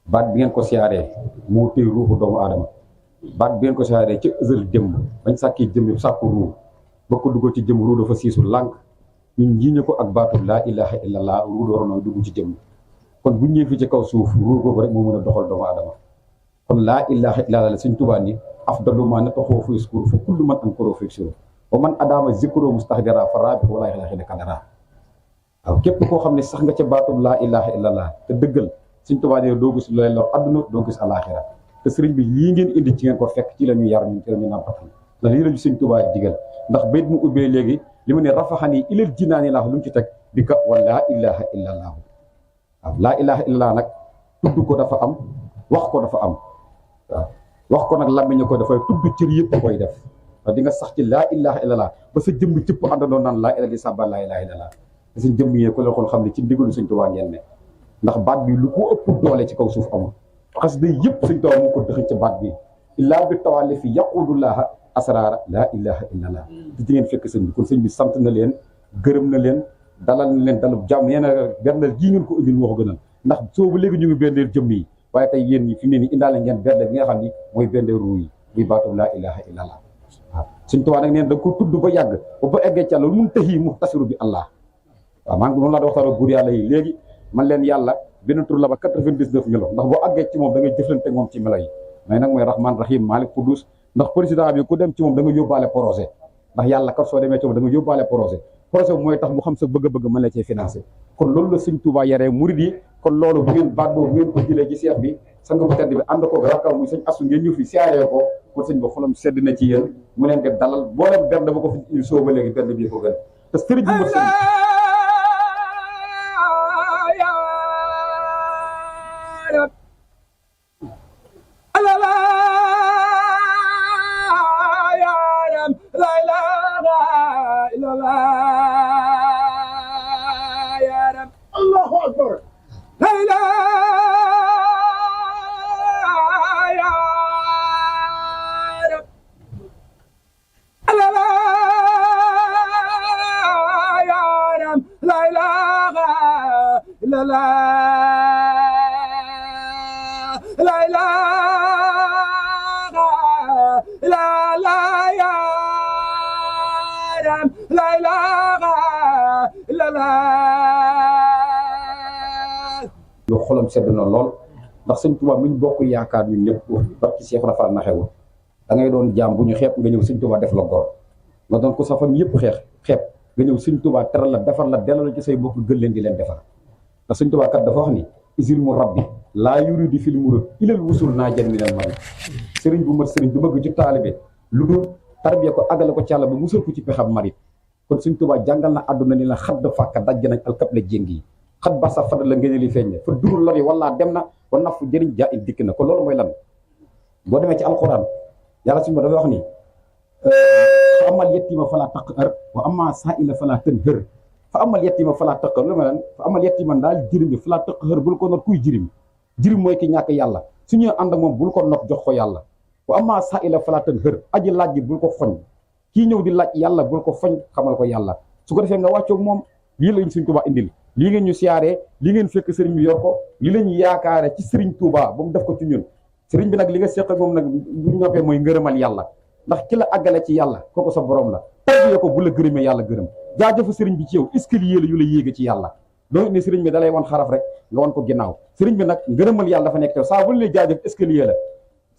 baat bi ngeen ko siyaaree moo téy ruuxu doomu aadama baat bi ngeen ko siyaaree ci ësal jëmm bañ sàkki jëmm sàkku ruux ba ko dugg ci jëmm ruux dafa siisu lànk ñun jiiñu ko ak baatu laa ilaha illallah ruux doon na dugg ci jëmm kon bu ñëwee fi ci kaw suuf ruux boobu rek moo mën a doxal doomu aadama kon laa ilaha illallah la Sëñ Tuubaa ni afdalu ma nataxoo fi sukkur fa kullu man am profection wa man adama zikro mustahdara fa rabi wala ilaha illa kadara waaw képp koo xam ne sax nga ca baatub laa ilaha illallah te dëggal Sëñ Tuubaa ne doo gis looy lor adduna doo gis alaxira te sëriñ bi lii ngeen indi ci ngeen ko fekk ci la ñu yar ñun ci la ñu nàmpatal ndax lii la ñu sëñ Tuubaa digal ndax bayit mu ubbee léegi li mu ne rafaxani ilal jinaani laa lu mu ci teg bi ka wa laa ilaha illa allaahu waaw laa ilaha illa nag tudd ko dafa am wax ko dafa am waaw wax ko nag làmmiñ ko dafay tudd cër yëpp koy def ndax di nga sax ci laa ilaha illa allah ba sa jëmm cëpp àndandoo naan laa ilaha di sàbba laa ilaha illa allah te seen jëmm yee ko la xool xam ne ci ndigalu sëñ Tuubaa ngeen ne ndax baat bi lu ko ëpp doole ci kaw suuf amul xas day yëpp sëñ Tuubaa mu ko dëxëñ ca baat bi illaa bi tawali fi yaqudullaha asraara laa ilaha illa allah te ci ngeen fekk sëñ bi kon sëñ bi sant na leen gërëm na leen dalal na leen dalub jàmm nee na bernde gii ngeen ko indil moo ko gënal ndax soo ba léegi ñu ngi bendeel jëmm yi waaye tey yéen ñi fi mu ne nii indaale ngeen bernde bi nga xam ni mooy bernde ruu yi muy baatu laa ilaha illa allah waaw sëñ Tuubaa nag neen da nga ko tudd ba yàgg ba eggee ci yàlla lu mun taxii mu tasiru bi allah waaw maa ngi moom laa da waxtaan ak buur yàlla yi léegi man leen yàlla benn tur la ba 99 melo ndax boo àggee ci moom da ngay jëflante moom ci melo yi mais nag mooy rahman rahim malik qudus ndax président bi ku dem ci moom da nga yóbbaale projet ndax yàlla kat soo demee ci moom da nga yóbbaale projet mooy tax mu xam sa bëgg-bëgg mën la cee financé kon loolu la sëñ Tuubaa yaree murid yi kon loolu bu ngeen baat boobu ngeen ko jëlee ci seex bi sang bu tedd bi ànd ko rakkam muy sëñ Asu ngeen ñëw fi siyaaree ko kon sëñ ba xolam sedd na ci yéen mu leen di dalal boo leen benn ba ko fi indi soo ba léegi benn bii ko gën te sëriñ bi sëriñ Allahu akbar. La lu xolam sedd na lool ndax sëñ Tuubaa mi ñu bokk yaakaar ñun ñëpp barki Seexu Rafal na xew da ngay doon jaam bu ñu xeeb nga ñëw sëñ Tuubaa def la gor nga doon ko sa fam yëpp xeeb nga ñëw sëñ Tuubaa teral la defar la delloo ci say mbokk gën leen di leen defar ndax sëñ Tuubaa kat dafa wax ni isil mu rabbi laa yuridu fil murid ilal wusul naa jan minal mari sëriñ bu mat sëriñ du bëgg ci taalibe lu dul tarbiya ko àggale ko ci Yàlla ba musal ko ci pexam marit kon sëñ Tuubaa jàngal na àdduna ni la xadd fàkka dajj nañ alkab la jéng yi xat ba sa fada la ngeen li feeñ fa durul lor yi wala dem na wa nafu jëriñ jaa il dikk na kon loolu mooy lan boo demee ci alxuraan yàlla suñu ba dafay wax ni fa amal yettima falaa taqhar wa amma saa'ila falaa tanhar fa amal yettima falaa taqhar lu ma lan fa amal yettima daal jirim bi falaa taqhar bul ko not kuy jirim mooy ki ñàkk yàlla su ñëwee ànd ak moom bul ko not jox ko yàlla wa amma saa'ila falaa tanhar aji laaj bi bul ko foñ kii ñëw di laaj yàlla bul ko foñ xamal ko yàlla su ko defee nga wàccoog moom lii lañ Sëriñ Tuubaa indil lii ngeen ñu siyaaree lii ngeen fekk sëriñ bi yor ko lii la ñu yaakaare ci Sëriñ Tuubaa ba mu def ko ci ñun sëriñ bi nag li nga seq ak moom nag bu ñu noppee mooy ngërëmal yàlla ndax ki la àggale ci yàlla kooku sa borom la tarbiya ko bu la gërëmee yàlla gërëm jaajëfu sëriñ bi ci yow escalier la yu la yéege ci yàlla loolu ne sëriñ bi da lay wan xaraf rek nga wan ko ginnaaw sëriñ bi nag ngërëmal yàlla dafa nekk te saa bu la jaajëf escalier la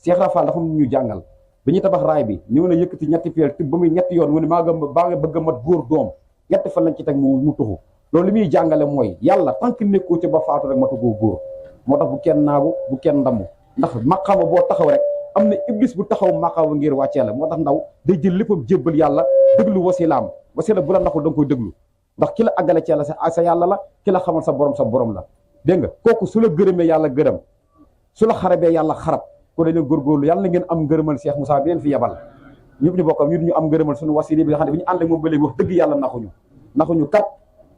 Cheikh Rafal dafa ñu jàngal ba ñuy tabax raay bi ñëw na yëkkati ñetti peel tib ba muy ñetti yoon mu ne baa nga bëgg a mat góor doom ñetti fan lañ ci teg mu tuxu loolu li muy jàngale mooy yàlla tant que nekkoo ci ba faatu rek matu koo góor moo tax bu kenn naagu bu kenn ndamu ndax maqaama boo taxaw rek am na iblis bu taxaw maqaama ngir wàccee la moo tax ndaw day jël léppam jébbal yàlla déglu wasilaam wasila bu la naxul da nga koy déglu ndax ki la àggale ci yàlla sa yàlla la ki la xamal sa borom la dégg nga kooku su la gërëmee yàlla gërëm su la xarabee yàlla xarab ko dañu góorgóorlu yàlla na ngeen am ngërëmal Cheikh Moussa bi leen fi yebal ñëpp ñu bokkam ñu am ngërëmal suñu wasila bi nga xam ne bi ñu ànd ak moom ba léegi wax dëgg yàlla naxuñu kat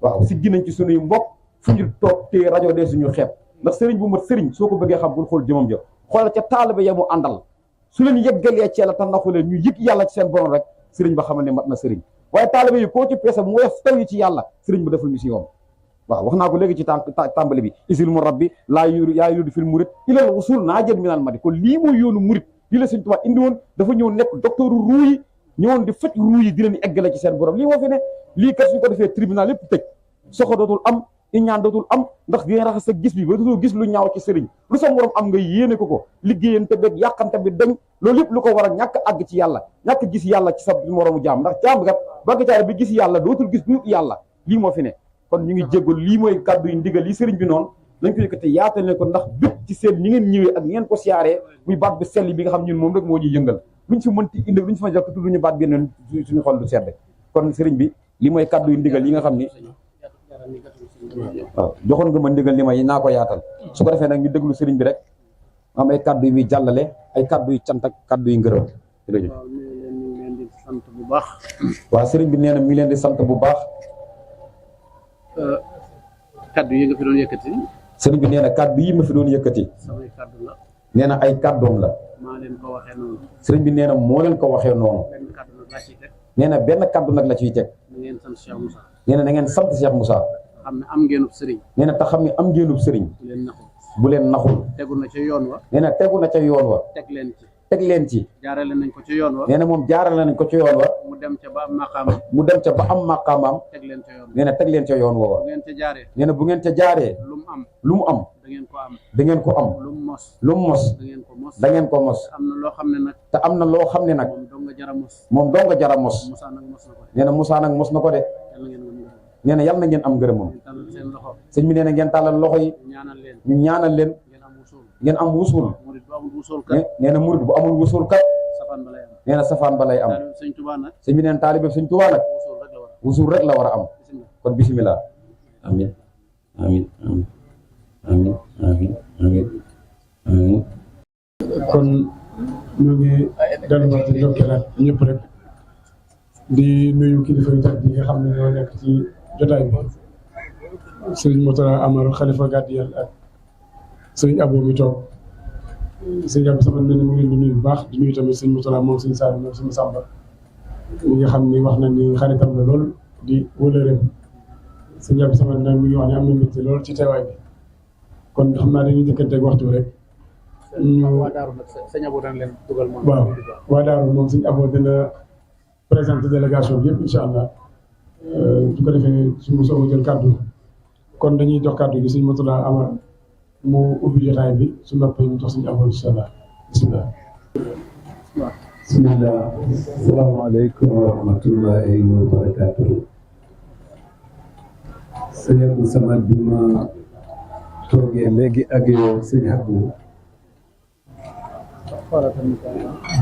waaw si ginañ ci suñuy mbokk fu ñu toog te rajo dee suñu xeeb ndax sëriñ bu mat sëriñ soo ko bëggee xam bul xool jëmam ja xoolal ca taalibe ya mu àndal su leen yëggalee ci yàlla te naxu leen ñu yëg yàlla ci seen borom rek sëriñ ba xamal ne mat na sëriñ waaye taalibe yi koo ci peese mu woyof taw yi ci yàlla sëriñ ba deful mission waaw wax naa ko léegi ci tàmbali bi isil mu rabbi yaa yuridu fil murid ilal wusul naa jël minal madi kon lii mooy yoonu murid lii la Sëriñ Tuubaa indi woon dafa ñëw nekk docteur ruu yi ñëwoon di faj ruu yi di leen eggale ci seen borom lii moo fi ne lii kat suñ ko defee tribunal lépp tëj soxo dootul am iñaan dootul am ndax dina raxas sa gis bi ba dootoo gis lu ñaaw ci sëriñ lu sa morom am nga yéene ko liggéeyante beeg yàqante bi dañ loolu yëpp lu ko war a ñàkk àgg ci yàlla ñàkk gis yàlla ci sa moromu jaam ndax jaam kat bagataare bi gis yàlla dootul gis bu yàlla lii moo fi ne kon ñu ngi jéggul lii mooy kàddu yu ndigal yi sëriñ bi noonu nañ ko yëkkati yaatal leen ko ndax bépp ci seen ñi ngeen ñëwee ak ngeen ko siyaaree muy baat bi sell bi nga xam ñun moom rek moo ñuy yëngal luñ fi mënti indi luñ fi ma jàpp tudd ñu baat bi noonu suñu xol du sedd kon sëriñ bi li mooy kàddu yu ndigal yi nga xam ni waaw joxoon nga ma ndigal li may naa ko yaatal su ko defee nag ñu déglu sëriñ bi rek am ay kàddu yu muy jàllale ay kàddu yu cant ak kàddu yu ngërëm jërëjëf. waaw sëriñ bi nee na mi ngi leen di sant bu baax. kaddu yi nga fi doon yëkkati. sëriñ bi nee na kaddu yi ma fi doon yëkkati. samay kaddu la. nee na ay kaddoom la. maa leen ko waxee noonu. sëriñ bi nee na moo leen ko waxee noonu. benn kaddu nag laa ciy teg. nee na benn kaddu nag la ciy teg. na ngeen sant Cheikh Moussa. nee na na ngeen sant Cheikh Moussa. xam ne am ngeenub sëriñ. nee na te xam ne am ngeenub sëriñ. bu leen naxul. bu leen naxul. tegu na ca yoon wa. nee na tegu na ca yoon wa. teg leen ci. teg leen ci. jaarale nañ ko ca yoon wa. nee na moom jaarale nañ ko ca yoon wa. mu dem ca ba am maqaamam. mu dem ca ba am maqaamam. teg leen ca yoon wa. nee na teg leen ca yoon woowa. bu ngeen ca jaaree. nee na bu ngeen ca jaaree. lu mu am. lu mu am. da ngeen ko am. da ngeen ko am. lu mu mos. lu mu mos. da ngeen ko mos. da ngeen ko mos. am na loo xam ne nag. te am na loo xam ne nag. moom dong nga jara mos. moom dong nga jara mos. Moussa nag mos na ko. nee na Moussa nag mos na ko de. nee na yal na ngeen am ngërëmam. seen loxo. sëñ bi nee na ngeen tàllal loxo yi. ñaanal leen. ñu ñaanal leen. ngeen am wusul. murid bu amul wusul kat. nee na murid bu amul wusul kat. safaan ba lay am. nee na safaan ba lay am. sëñ Tuubaa nag. sëñ bi nee na taalibe sëñ Tuubaa nag. wusul rek la war a am. kon bisimilah. amin amin amin amin amin amin amin. kon ñu ngi delluwaat di ndokkeelaat ñëpp rek di nuyu kilifa yu tedd yi nga xam ne ñoo nekk ci jotaay bi sëriñ Moutala Amar xalifa Gadiyel ak sëriñ Abo mi toog sëriñ Abo sama mel ni mu ngi leen di nuyu bu baax di nuyu tamit sëriñ Moutala moom sëriñ Saliou moom sëriñ Samba mi nga xam ni wax na ni xaritam la lool di wëlëreem sëriñ Abo sama mel mi ngi wax ne am na mbégte lool ci teewaay bi kon xam naa dañuy jëkkanteeg waxtu rek. waa Daaru nag sëñ Abo dana leen dugal moom. waaw waa Daaru moom sëñ Abo dina présenter délégation bi yëpp incha allah su ko defee suñu soog a jël kàddu kon dañuy jox kàddu gi sëñ Moutala Amar mu ubbi jotaay bi su noppee ñu jox sëñ Abo incha allah bisimilah. bisimilah. asalaamaaleykum wa rahmatullahi wa barakatuh. sëñ Abdou Samad bi ma toogee léegi ak yow sëñ Abdou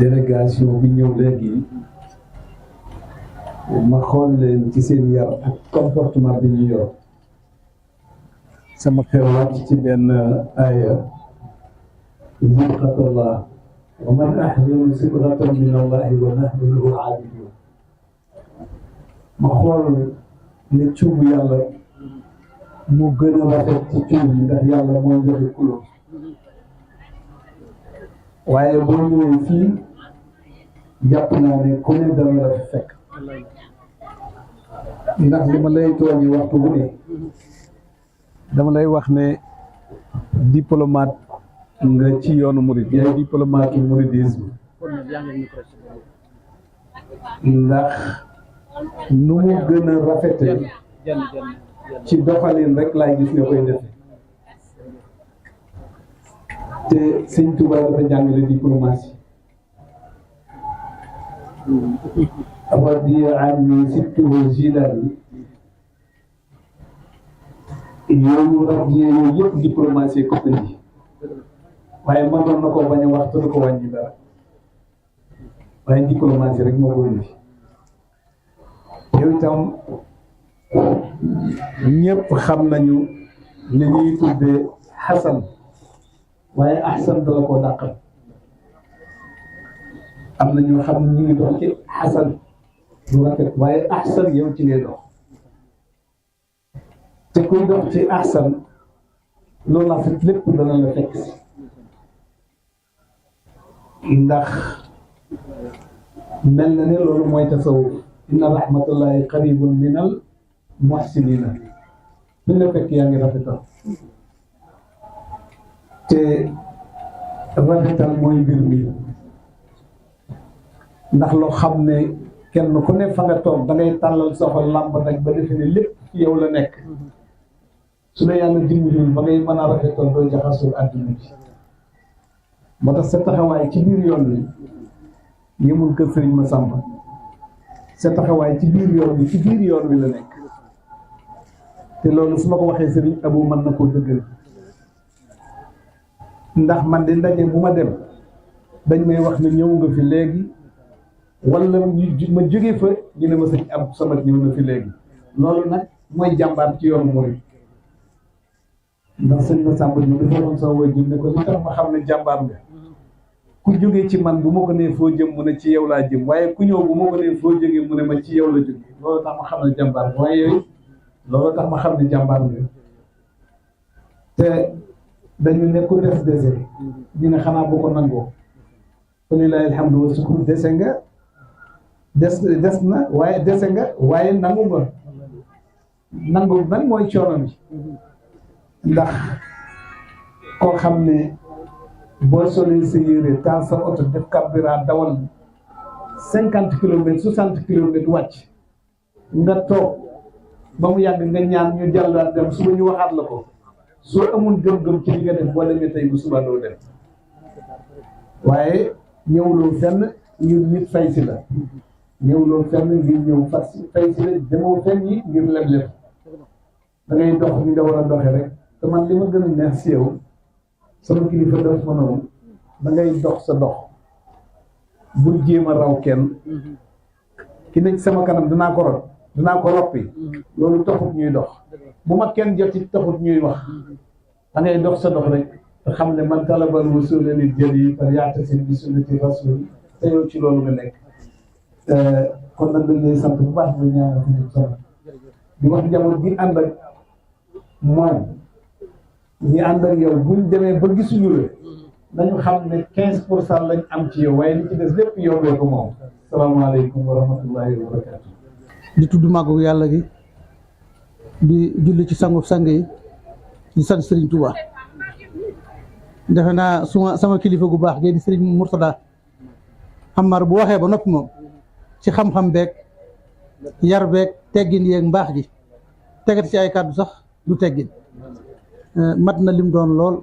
délégation bi ñëw léegi ma xool leen ci seen yar ak comportement bi ñu yor sama xel wàcc ci benn aaya sibghatallah wa man ahsanu sibghatan min allahi wa nahnu lahu aabidun ma xool ne cuubu yàlla mu gën a rafet ci cuub yi ndax yàlla mooy joxe couleur waaye boo ñëwee fii jàpp naa ne ku ne dana la fi fekk ndax li ma lay toogi waxtu bu ne dama lay wax ne diplomate nga ci yoonu murid yaay diplomate mouridisme ndax nu mu gën a rafete ci doxalin rek laay gis nga koy defe te sëñ Tuubaa dafa jàngale diplomatie radiya anni sibtuhu Jilaani yooyu radiya yooyu yëpp diplomatie ko indi waaye mënoon na ko bañ a wax te du ko wàññi dara waaye diplomatie rek moo ko indi yow itam ñëpp xam nañu li ñuy tuddee xasan waaye ahsan dala koo dàqal am na ñoo xam ne ñu ngi dox ci xasan du rafet waaye ahsan yow ci ngay dox te kuy dox ci ahsan loolu rafet lépp dana la fekk si ndax mel na ne loolu mooy tasawuf inna rahmatullahi qaribun minal muhsinina buñ la fekk yaa ngi rafetal te rafetal mooy mbir mi ndax loo xam ne kenn ku ne fa nga toog da ngay tàllal soxla làmb nag ba defe ne lépp ci yow la nekk su la yàlla dimbalul ba ngay mën a rafetal doo jaxasul àdduna bi moo tax sa taxawaay ci biir yoon wi yëmul kër Sëriñ Massamba sa taxawaay ci biir yoon wi ci biir yoon wi la nekk te loolu su ma ko waxee Sëriñ Abou mën na koo dëggal ndax man di ndaje bu ma dem dañ may wax ne ñëw nga fi léegi wala ma jóge fa ñu ne ma sëñ Abdou Samad ñëw na fi léegi loolu nag mooy jàmbaar ci yoonu murid ndax sëñ Massamba ñu dafa doon sama waajur ne ko li tax ma xam ne jàmbaar nga ku jógee ci man bu ma ko nee foo jëm mu ne ci yow laa jëm waaye ku ñëw bu ma ko nee foo jógee mu ne ma ci yow la jóge loolu tax ma xam ne jàmbaar nga waaye yooyu loolu tax ma xam ne jàmbaar nga te dañu ne ku des dese ñu ne xanaa boo ko nangoo fa lillahi alhamdu wa sukur dese nga des na waaye dese nga waaye nangu nga nangu nag mooy coono bi ndax koo xam ne boo solee sa yére taal sa oto def carburant dawal 50 kilomètres 60 kilomètres wàcc nga toog ba mu yàgg nga ñaan ñu jàllaat dem suba ñu waxaat la ko soo amul gëm-gëm ci li nga def boo demee tey bu suba doo dem waaye ñëwuloo fenn ngir nit fay si la ñëwuloo fenn ngir ñëw fay si la demoo fenn yi ngir leb-leb da ngay dox ni nga war a doxe rek te man li ma gën a neex si yow sama kilifa daf ma noonu da ngay dox sa dox bul jéem a raw kenn ki nekk sama kanam dinaa ko roppi loolu taxut ñuy dox bu ma kenn jot it taxut ñuy wax da ngay dox sa dox rek te xam ne man talabal wusuula lil jali fa ya'tasim bi sunnati rasul te yow ci loolu nga nekk kon nag dañ lay sant bu baax di ñaanal sama di wax njaboot gi ànd ak moom ñi ànd ak yow buñ demee ba gisuñu la nañu xam ne 15% lañ am ci yow waaye li ci des lépp yow la ko moom. salaamaaleykum wa rahmatullahi wa barakatu. di tudd màggu yàlla gi di julli ci sangu sang yi di sant Serigne Touba defe naa sama kilifa gu baax gi di Serigne Mourtada Amar bu waxee ba noppi moom ci xam-xam beeg yar beeg teggin yeeg mbaax gi tegat ci ay kàddu sax du teggin mat na lim doon lool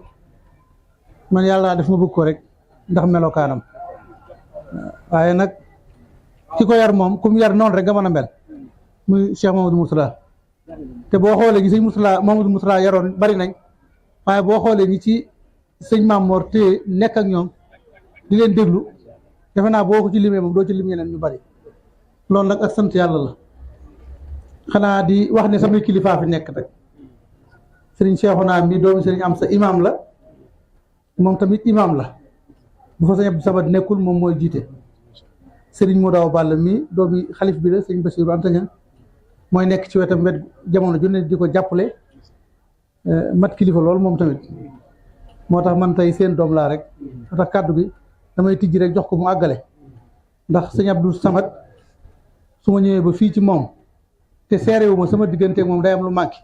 man yàlla def ma bëgg ko rek ndax melokaanam waaye nag ki ko yar moom kum yar noonu rek nga mën a mel muy Cheikh Mamadou Mourtada te boo xoolee ñi sëñ Mamadou Mourtada yaroon bari nañ waaye boo xoolee ñi ci sëñ Mamor te nekk ak ñoom di leen déglu defe naa boo ko ci limee moom doo ci lim ñeneen ñu bari loolu nag ak sant yàlla la xanaa di wax ne samay kilifaa fi nekk rek sëriñ Cheikhouna mi doomi sëriñ am sa imam la moom tamit imam la bu fa sëñ Abdou Samad nekkul moom mooy jiite sëriñ Modaw Ball mi doomi xalif bi la sëriñ Bassirou Antaña mooy nekk ci wetam wet jamono ju ne di ko jàppale mat kilifa loolu moom tamit moo tax man tey seen doom laa rek moo tax kàddu gi damay tijji rek jox ko mu àggale ndax sëñ Abdou Samad su ma ñëwee ba fii ci moom te seerewu ma sama digganteeg moom day am lu manqué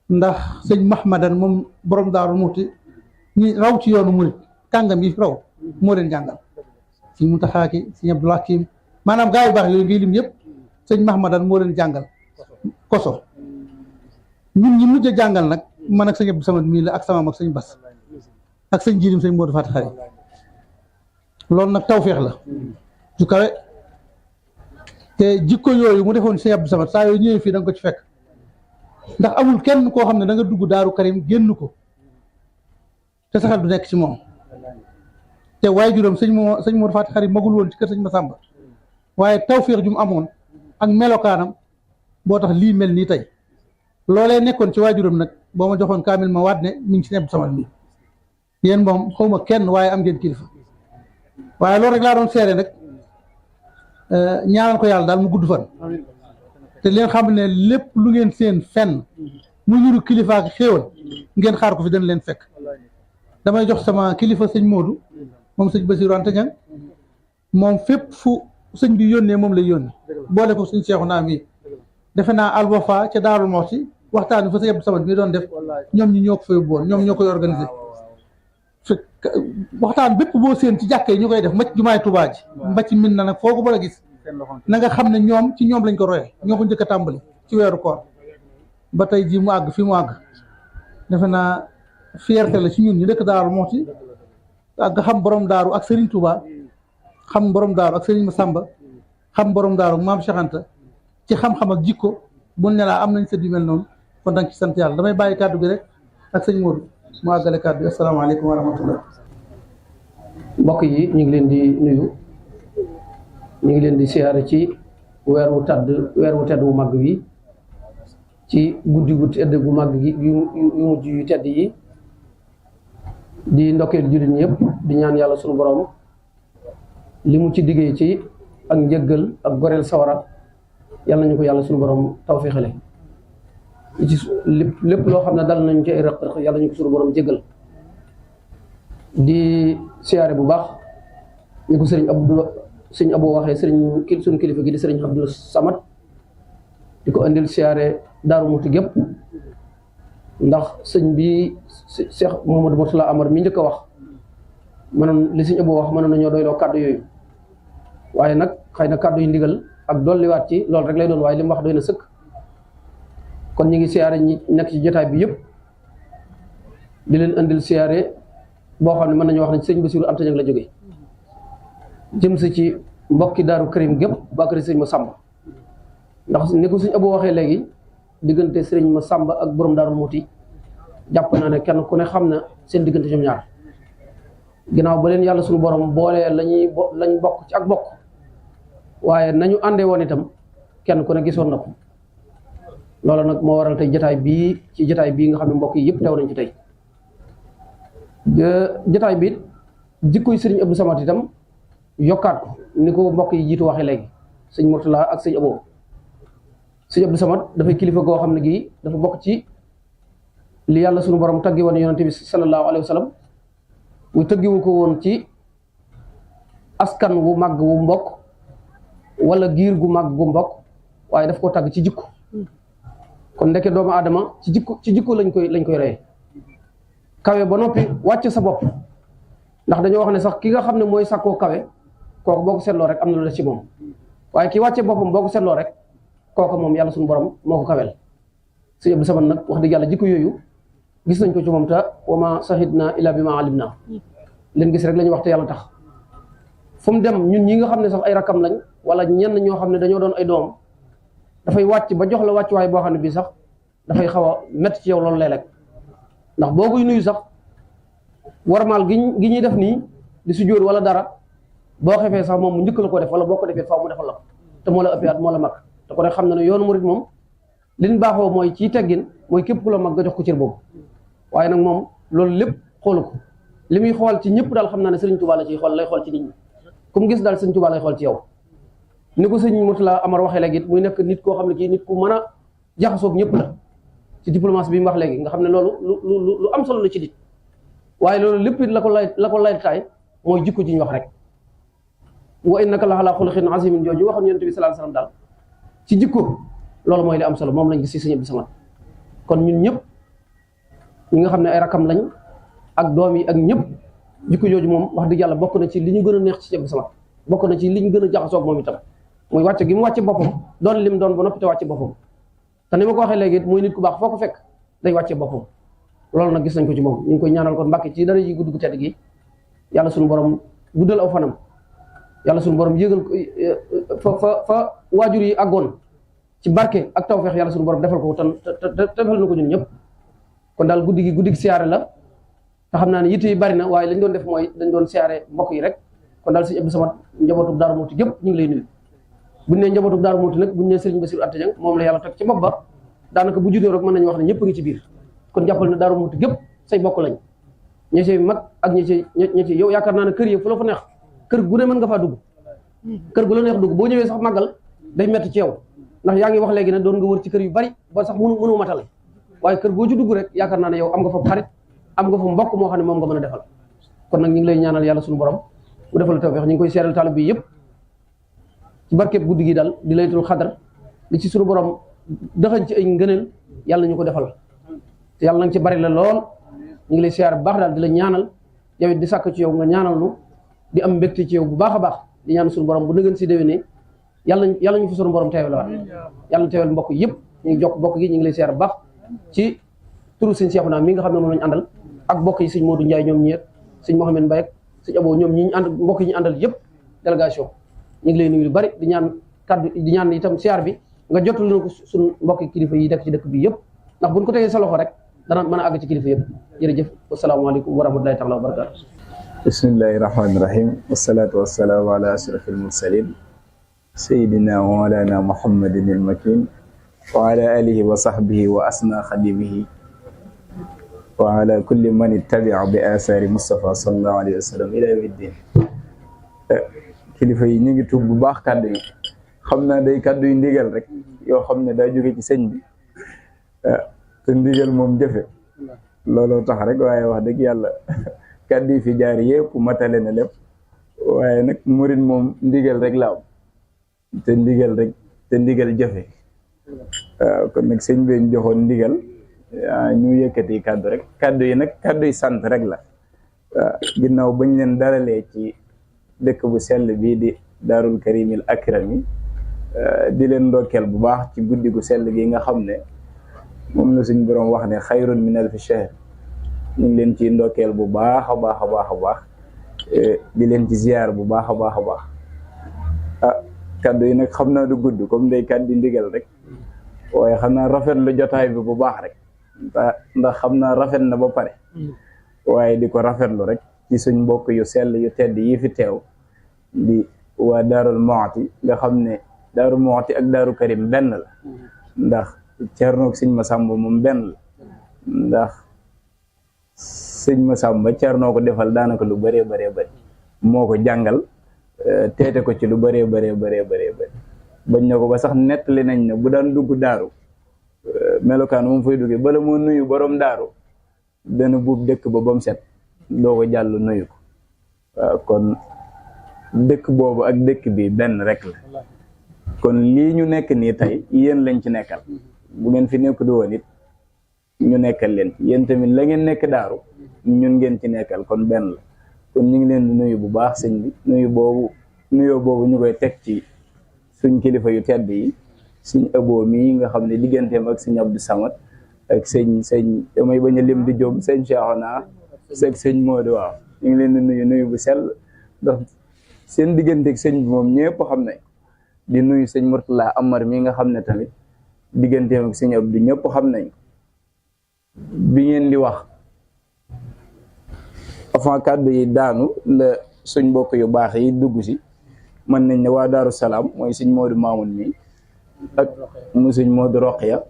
ndax sëñ Mahmadan moom borom Daaru Muxti ñi raw ci yoonu murit kàngam yi raw moo leen jàngal sëñ Muntaxa ki sëñ Abdul Hakim maanaam gaa yu baax yooyu ngay lim yëpp sëñ Mahmadan moo leen jàngal koso ñun ñi mujj a jàngal nag man ak sëñ Abdou Samad mii la ak sama mag sëñ Bas ak sëñ jiirim sëñ Modou Faty Khary loolu nag tawféex la su kawe te jikko yooyu mu defoon sëñ Abdou Samad saa yooyu ñëwee fii da nga ko ci fekk ndax amul kenn koo xam ne da nga dugg Daaru Karim génn ko te saxal du nekk ci moom te waaye juróom sëñ Modou Faty Khary magul woon ci kër sëñ Massamba waaye tawféex ju mu amoon ak melokaanam boo tax lii mel nii tey loolee nekkoon ci waajuram nag boo ma joxoon kaamil ma waat ne mi ngi ci Abdou Samad bi yéen moom xaw ma kenn waaye am ngeen kilifa waaye loolu rek laa doon seere nag ñaanal ko yàlla daal mu gudd fan te leen xam ne lépp lu ngeen seen fenn mu ñuru kilifa ak xéewal ngeen xaar ko fi dana leen fekk damay jox sama kilifa sëñ Modou moom sëñ Bassirou Antaña moom fépp fu sëñ bi yónnee moom lay yónnee boole ko sëñ Cheikhouna mi defe naa Al Wafa ca Daaru Muxti waxtaan bi fa sëñ Abdou Samad mi doon def ñoom ñi ñoo ko fa yóbbuwoon ñoom ñoo koy organisé waxtaan bépp boo seen ci jàkka yi ñu koy def mbacc jumaay Tuubaa ji mbacc min na nag foo ko mën a gis na nga xam ne ñoom ci ñoom lañ ko royee ñoo ko njëkk a tàmbali ci weeru koor ba tey jii mu àgg fi mu àgg defe naa fierté la ci ñun ñu dëkk Daaru Muxti ak nga xam borom daaru ak Serigne Touba xam borom daaru ak Serigne Massamba xam borom daaru ak Maam Cheikh Anta ci xam-xam ak jikko bu ne laa am nañ sët yu mel noonu kon danga ci sant yàlla damay bàyyi kàddu gi rek ak sëñ Modou mu àggale kàddu yi asalaamaaleykum wa rahmatullah. mbokk yi ñu ngi leen di nuyu ñu ngi leen di siyaare ci weer wu tedd wu màgg wi ci guddi gu tedd gu màgg gi yu mujj yu tedd yi di ndokkeel jullit ñëpp di ñaan yàlla sunu borom li mu ci diggee ci ak njëggal ak goreel sawara yàlla nañu ko yàlla sunu borom tawfeexale ci lépp loo xam ne dal nañu ci ay rëq-rëq yàlla nañu ko sunu borom jéggal di siyaare bu baax ni ko sëriñ Abou waxee suñu kilifa gi di sëriñ Abdou Samad di ko indil siyaare Daaru Muxti gépp ndax sëñ bi Cheikh Mouhamadou Mourtala Amar mi njëkk a wax mënoon li sëñ Abou wax mënoon nañoo doyloo kàddu yooyu waaye nag xëy na kàddu yu ndigal ak dolliwaat ci loolu rek lay doon waaye li mu wax doy na sëkk kon ñu ngi siyaare ñi nekk ci jotaay bi yëpp di leen indil siyaare boo xam ne mën nañu wax ne sëñ Bassirou Anta Niang la jógee jëm si ci mbokki Daaru Karim gépp ba kër sëñ Massamba ndax ni ko sëñ Abou waxee léegi diggante sëriñ Massamba ak borom Daaru Muxti jàpp naa ne kenn ku ne xam na seen diggante ñoom ñaar ginnaaw ba leen yàlla suñu borom boolee lañ bokk ci ak bokk waaye nañu àndee woon itam kenn ku ne gisoon na ko loolu nag moo waral tey jotaay bii nga xam ne mbokk yi yëpp teew nañ ci tey jotaay bi jikkoy sëriñ Abdou Samad itam yokkaat ko ni ko mbokk yi jiitu waxee léegi sëñ Mourtala ak sëñ Abou sëñ Abdou Samad dafay kilifa goo xam ne gii dafa bokk ci li yàlla suñu borom taggi woon yonente bi sallallahu alayhi wa sallam mu tëggiwu ko woon ci askan wu màgg wu mbokk wala giir gu màgg gu mbokk waaye daf koo tagg ci jikko kon ndeke doomu aadama ci jikko lañ koy reye kawe ba noppi wàcc sa bopp ndax dañoo wax ne sax ki nga xam ne mooy sàkkoo kawe kooku boo ko seetloo rek am na lu des ci moom waaye ki wàcce boppam boo ko seetloo rek kooku moom yàlla suñu borom moo ko kawel sëñ Abdou Samad nag wax dëgg yàlla jikko yooyu gis nañ ko ci moom te wa ma sahidna illa bi ma alim na leen gis rek la ñuy wax te yàlla tax fu mu dem ñun ñi nga xam ne sax ay rakam lañ wala ñenn ñoo xam ne dañoo doon ay doom dafay wàcc ba jox la wàccuwaay boo xam ne bii sax dafay xaw a métti ci yow loolu léeg-léeg ndax boo koy nuyu sax warmaal gi ñuy def nii di su jóor wala dara boo xefee sax moom mu njëkk la ko def wala boo ko defee faaw mu defal la ko te moo la ëppee at moo la mag te ko ne xam na ne yoonu murit moom liñ baaxoo mooy ci teggin mooy képp ku la mag nga jox ko cër boobu waaye nag moom loolu lépp xoolu ko li muy xool ci ñëpp daal xam naa ne Sëriñ Tuubaa la ciy xool lay xool ci nit ñi comme gis daal Sëriñ Tuubaa lay xool ci yow ni ko sëñ Mourtala Amar waxee léegi it muy nekk nit koo xam ne kii nit ku mën a jaxasoog ñëpp la ci diplomatie bi mu wax léegi nga xam ne loolu lu am solo la ci nit waaye loolu lépp it la ko laytaay mooy jikko ji ñu wax rek wa innaka la ala xuluqin azimin jooju waxoon Yonent bi sallallahu alayhi wasallam daal ci jikko loolu mooy li am solo moom lañ gis ci sëñ Abdou Samad kon ñun ñëpp ñi nga xam ne ay rakam lañ ak doom yi ak ñëpp jikko jooju moom wax dëgg yàlla bokk na ci li ñu gën a neex ci sëñ Abdou Samad bokk na ci li ñu gën a jaxasoog moom itam muy wàcce gi mu wàcce boppam doon lim doon ba noppi te wàcce boppam te ni ma ko waxee léegi it muy nit ku baax foo ko fekk day wàcce boppam loolu nag gis nañ ko ci moom ñu ngi koy ñaanal kon Mbàkke ci dara ji gudd gu tedd gi yàlla suñu borom guddal aw fanam yàlla suñu borom yëgal ko fa waajur yi àggoon ci barke ak tawfeex yàlla suñu borom defal ko te defal na ko ñun ñëpp kon daal guddi gi siyaare la te xam naa ne yitte yi bari na waaye lañ doon def mooy dañ doon siyaare mbokk yi rek kon daal sëñ Abdou Samad njabootu Daaru Muxti gépp ñu ngi lay nuyu buñ ne njabootu Daaru Muxti nag buñ ne Sëriñ Bassirou Anta Niang moom la yàlla teg ci bopp ba daanaka bu juddoo rek mën nañu wax ne ñëpp a ngi ci biir kon jàppal ne Daaru Muxti gépp say bokk lañ ñi ci mag ak ñi ci yow yaakaar naa ne kër yi fu la fa neex kër gu ne mën nga faa dugg kër gu la neex dugg boo ñëwee sax màggal day metti ci yow ndax yaa ngi wax léegi ne doon nga wër ci kër yu bari ba sax mënu matale waaye kër boo ci dugg rek yaakaar naa ne yow am nga fa xarit am nga fa mbokk moo xam ne moom nga mën a defal kon nag ñu ngi lay ñaanal yàlla suñu borom mu defal tawfeex ñu ngi koy seeral talib bi yëpp ci barkeeb guddi gi daal di laylatul xadar li ci suñu borom dëxañ ci ay ngëneel yàlla ñu ko defal te yàlla nanga ci bari la lool ñu ngi lay siyaar bu baax daal di la ñaanal yow it di sàkk ci yow nga ñaanal nu di am mbégte ci yow bu baax a baax di ñaan suñu borom bu nëgën si déwénee yàlla ñu fi suñu borom teewal waat yàlla teewal mbokk yëpp ñu ngi jokk bokk gi ñu ngi lay siyaar bu baax ci turu sëñ Seexuna mi nga xam ne moom lañu àndal ak mbokk yi sëñ Modou Ndiaye ñoom ñeet sëñ Mouhamed Mbaye ak sëñ Abo ñoom ñi ñu ànd mbokk yi ñu àndal yëpp délégation ñu ngi lay nuyu lu bari di ñaan kaddu di ñaan itam siyaar bi nga jotul na ko suñu mbokki kilifa yi dekk ci dëkk bi yëpp ndax buñ ko tegee sa loxo rek dana mën a àgg ci kilifa yëpp jërëjëf wasalaamaaleykum wa rahmatulahi taala wa barakaatu. bismillahi rahmaani rahim wasalaatu wasalaamu ala ashrafil mursalin sayidina wa mawlana muhammadin il makin wa ala alihi wa sahbihi wa asna xadimihi wa ala kulli man ittabia bi asaari Mustafa sallallahu alayhi wa sallam ila yawmi ddin. kilifa yi ñu ngi tuub bu baax kàddu yi xam naa day kàddu yu ndigal rek yoo xam ne daa jóge ci sëñ bi te ndigal moom jëfe looloo tax rek waaye wax dëgg yàlla kàddu yi fi jaar yëpp matale na lépp waaye nag murit moom ndigal rek la am te ndigal jëfe waaw kon nag sëñ bi ñu joxoon ndigal ñu yëkkati kàddu rek kàddu yi nag kàddu yi sant rek la ginnaaw bañ leen dalalee ci dëkk bu sell bii di daarul karimil akrami di leen ndokkeel bu baax ci guddi gu sell gi nga xam ne moom la suñ boroom wax ne xayrun min alfi shahr ñu ngi leen ci ndokkeel bu baax a baax a baax a baax di leen ci ziar bu baax a baax a baax kaddu yi nag xam naa du gudd comme day kaddu ndigal rek waaye xam naa rafetlu jotaay bi bu baax rek ndax xam naa rafet na ba pare waaye di ko rafetlu rek ci suñ mbokk yu sell yu tedd yi fi teew di waa Daarul Muxti nga xam ne Daaru Muxti ak Daaru Karim benn la ndax Cernoog sëñ Masamba moom benn la ndax sëñ Masamba Cernoo ko defal daanaka lu bëree bëree bëri moo ko jàngal teete ko ci lu bëree bëree bëree bëree bëri bañ na ko ba sax nettali nañ ne bu daan dugg daaru melokaan moom fay duggee bala moo nuyu borom daaru dana buub dëkk ba ba mu set doo ko jàll nuyu ko waaw kon dëkk boobu ak dëkk bi benn rek la kon lii ñu nekk nii tey yéen lañ ci nekkal bu ngeen fi nekk du woon it ñu nekkal leen ci yéen tamit la ngeen nekk daaru ñun ngeen ci nekkal kon benn la kon ñu ngi leen di nuyu bu baax sëñ bi nuyoo boobu ñu koy teg ci suñ kilifa yu tedd yi suñ ëboo mii nga xam ne digganteem ak sëñ Abdou Samad ak sëñ damay bañ a lim di jóg sëñ Cheikhouna ak sëñ Modou waaw ñu ngi leen di nuyu bu sell ndax seen digganteeg sëñ bi moom ñëpp xam nañ di nuyu sëñ Mourtala Amar mii nga xam ne tamit digganteem ak sëñ Abdou ñëpp xam nañ bi ngeen di wax avant kàddu yi daanu la suñ mbokk yu baax yi dugg si mën nañ ne waa Daaru Salaam mooy sëñ Modou Mamoun mi ak mu sëñ Modou Roqiya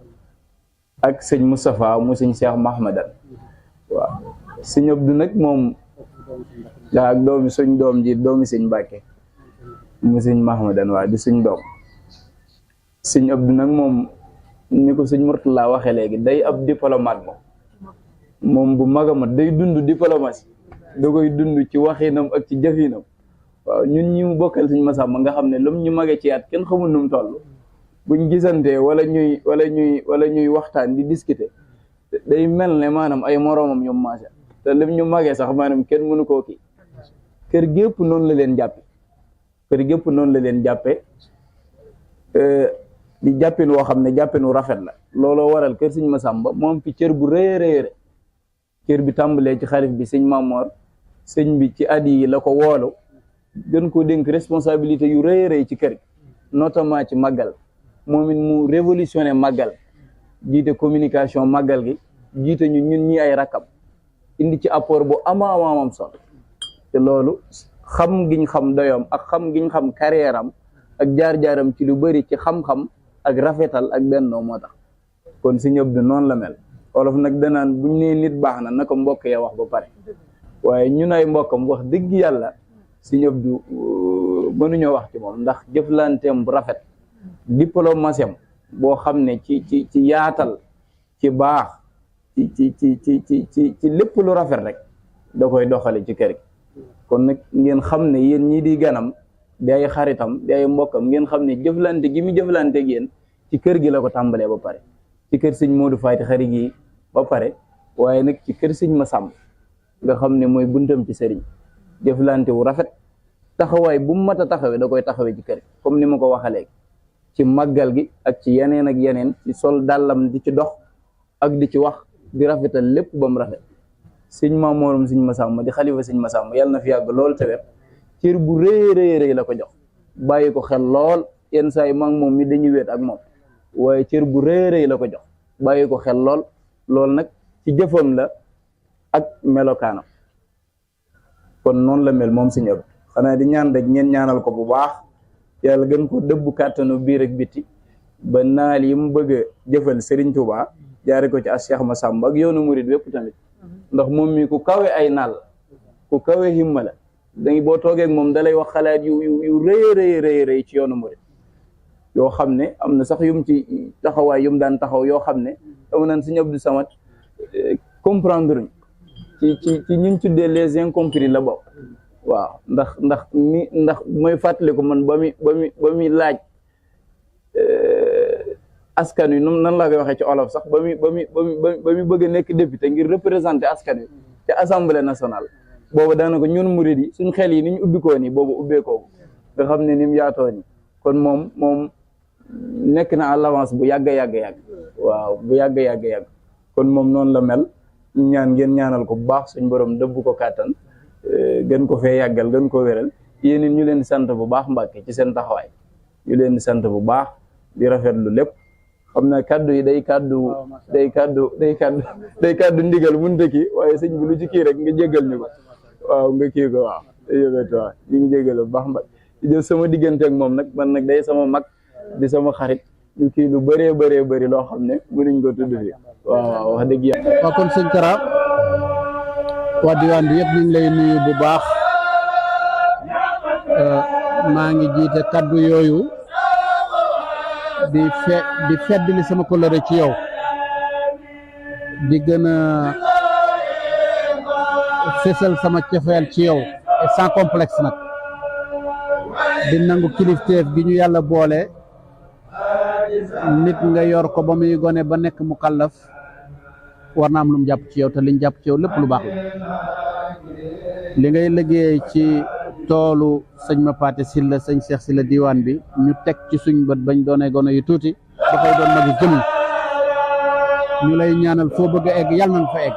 ak sëñ Moustapha mu sëñ Cheikh Mahmadan waaw sëñ Abdou nag moom ak doomi suñ doom ji doomi sëñ Mbàkke mu sëñ Mahmadan waaw di suñ doom sëñ Abdou nag moom ni ko sëñ Mourtala waxee léegi day ab diplomate moom bu mag a mat day dund diplomatie da koy dund ci waxinam ak ci jëfinam waaw ñun ñi mu bokkal sëñ Masamba nga xam ne lu ñu magee ci at kenn xamul nu mu toll buñ gisantee wala ñuy waxtaan di discuter day mel ne maanaam ay moroomam ñoom maasa te lim ñu magee sax maanaam kenn mënu koo kii kër gépp noonu la leen jàppe di jàppin woo xam ne jàppin wu rafet la looloo waral kër sëñ Masamba moom fi cër bu rëy a rëy cër bi tàmbalee ci xalif bi sëñ Mamor sëñ bi ci at yi la ko woolu gën koo dénk responsabilité yu rëy a rëy ci kër gi notamment ci màggal moom it mu révolutionné màggal jiite communication màggal gi jiite ñun ñi ay rakkam indi ci apport bu amaamam solo te loolu xam giñ xam doyam ak xam giñ xam carrière am ak jaar-jaaram ci lu bëri ci xam-xam ak rafetal ak bennoo moo tax kon sëñ Abdou noonu la mel olof nag danaan buñ nee nit baax na naka mbokk ya wax ba pare waaye ñun ay mbokkam wax dëgg yàlla sëñ Abdou mënuñoo wax ci moom ndax jëflanteem bu rafet diplomatie am boo xam ne ci yaatal ci baax ci lépp lu rafet rek da koy doxale ci kër gi kon nag ngeen xam ne yéen ñii di ganam di ay xaritam di ay mbokkam ngeen xam ne jëflante gi mu jëflante ak yéen ci kër gi la ko tàmbalee ba pare ci kër sëñ Modou Faty xarit gi ba pare waaye nag ci kër sëñ Masamba nga xam ne mooy buntam ci sëriñ jëflante wu rafet taxawaay bu mu mat a taxawee da koy taxawee ci kër gi comme ni ma ko waxee léegi ci màggal gi ak ci yeneen ak yeneen ci sol dàllam di ci dox ak di ci wax di rafetal lépp ba mu rafet sëñ Mamoorum sëñ Masamba di xalifa sëñ Masamba yàlla na fi yàgg lool te wér cër bu rëy la ko jox bàyyi ko xel lool yenn saa yi mag moom mi dañuy wéet ak moom waaye cër bu rëy la ko jox bàyyi ko xel lool loolu nag ci jëfam la ak melokaanam kon noonu la mel moom sëñ Abdou xanaa di ñaan rek ngeen ñaanal ko bu baax yàlla gën ko dëbbu kàttanu biir ak biti ba naal yi mu bëgg a jëfal Serigne Touba jaare ko ci as Cheikh Massamba ak yoonu murid wépp tamit ndax moom mi ku kawe ay naal ku kawe himma la dañu boo toogee ak moom dalay wax xalaat yu rëy ci yoonu murid yoo xam ne am na sax yum ci taxawaay yum daan taxaw yoo xam ne dama naan sëñ Abdou Samad comprendre ci ñun tuddee les incompris la bokk waaw ndax mooy fàttali ko man ba muy laaj askan wi nan laa koy waxee ci olof sax ba muy bëgg a nekk député ngir représenter askan wi ci assemblée nationale boobu daanaka ñun murid yi suñ xel yi ni ñu ubbikoo nii boobu ubbeekoo nga xam ne ni mu yaatoo nii kon moom nekk na à l'avance bu yàgg waaw bu yàgg kon moom noonu la mel ñaan ngeen ñaanal ko bu baax suñ borom dëbb ko kàttan gën ko fee yàggal gën ko wéral yéen ñu leen di sant bu baax Mbàkke ci seen taxawaay ñu leen di sant bu baax di rafetlu lépp xam na kaddu yi day kaddu ndigal mënut a kii waaye sëñ bi lu ci kii rek nga jéggal ñu ko waaw nga kii ko waaw yëgati waaw ñu ngi jéggal bu baax Mbàkke di jël sama diggante ak moom nag man nag day sama mag di sama xarit ñu kii lu bëree loo xam ne mënuñ ko tudd fi waaw wax dëgg yàlla. waaw kon sëñ Kara waa diwaan bi yëpp ñu ngi lay nuyu bu baax maa ngi jiite kaddu yooyu di feddali sama kóllëre ci yow di gën a fésal sama cofeel ci yow et sans complexe nag di nangu kilifteef gi ñu yàlla boole nit nga yor ko ba muy gone ba nekk mu kàllaf war na am lu mu jàpp ci yow te liñ jàpp ci yow lépp lu baax la li ngay liggéey ci toolu sëñ Mapaté Sylla sëñ Cheikh Sylla diwaan bi ñu teg ci suñ bët bañ doonee gone yu tuuti dafay doon magi gëm ñu lay ñaanal foo bëgg a egg yàlla nañ fa egg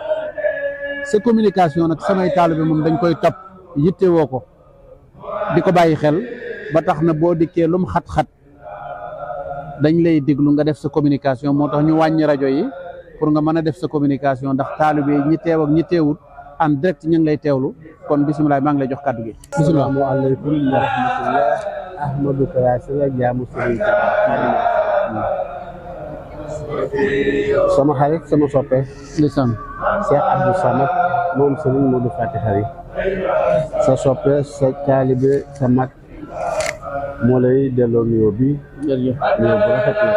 sa communication nag samay taalibe moom dañ koy topp yittewoo ko di ko bàyyi xel ba tax na boo dikkee lum xat-xat dañ lay déglu nga def sa communication moo tax ñu wàññi rajo yi pour nga mën a def sa communication ndax taalibe ñi teew ak ñi teewut en direct ñu ngi lay teewlu kon bisimilah maa ngi lay jox kàddu gi. bisimilah asalaamaaleykum wa rahmatullah Ahmadou Kara Sylla jaamu Sëriñ sama xarit sama soppe lisam Cheikh Abdou Samad moom Sëriñ Modou Fati Xari sa soppe sa taalibe sa mag moo lay delloo nuyoo bi nuyoo bu rafet la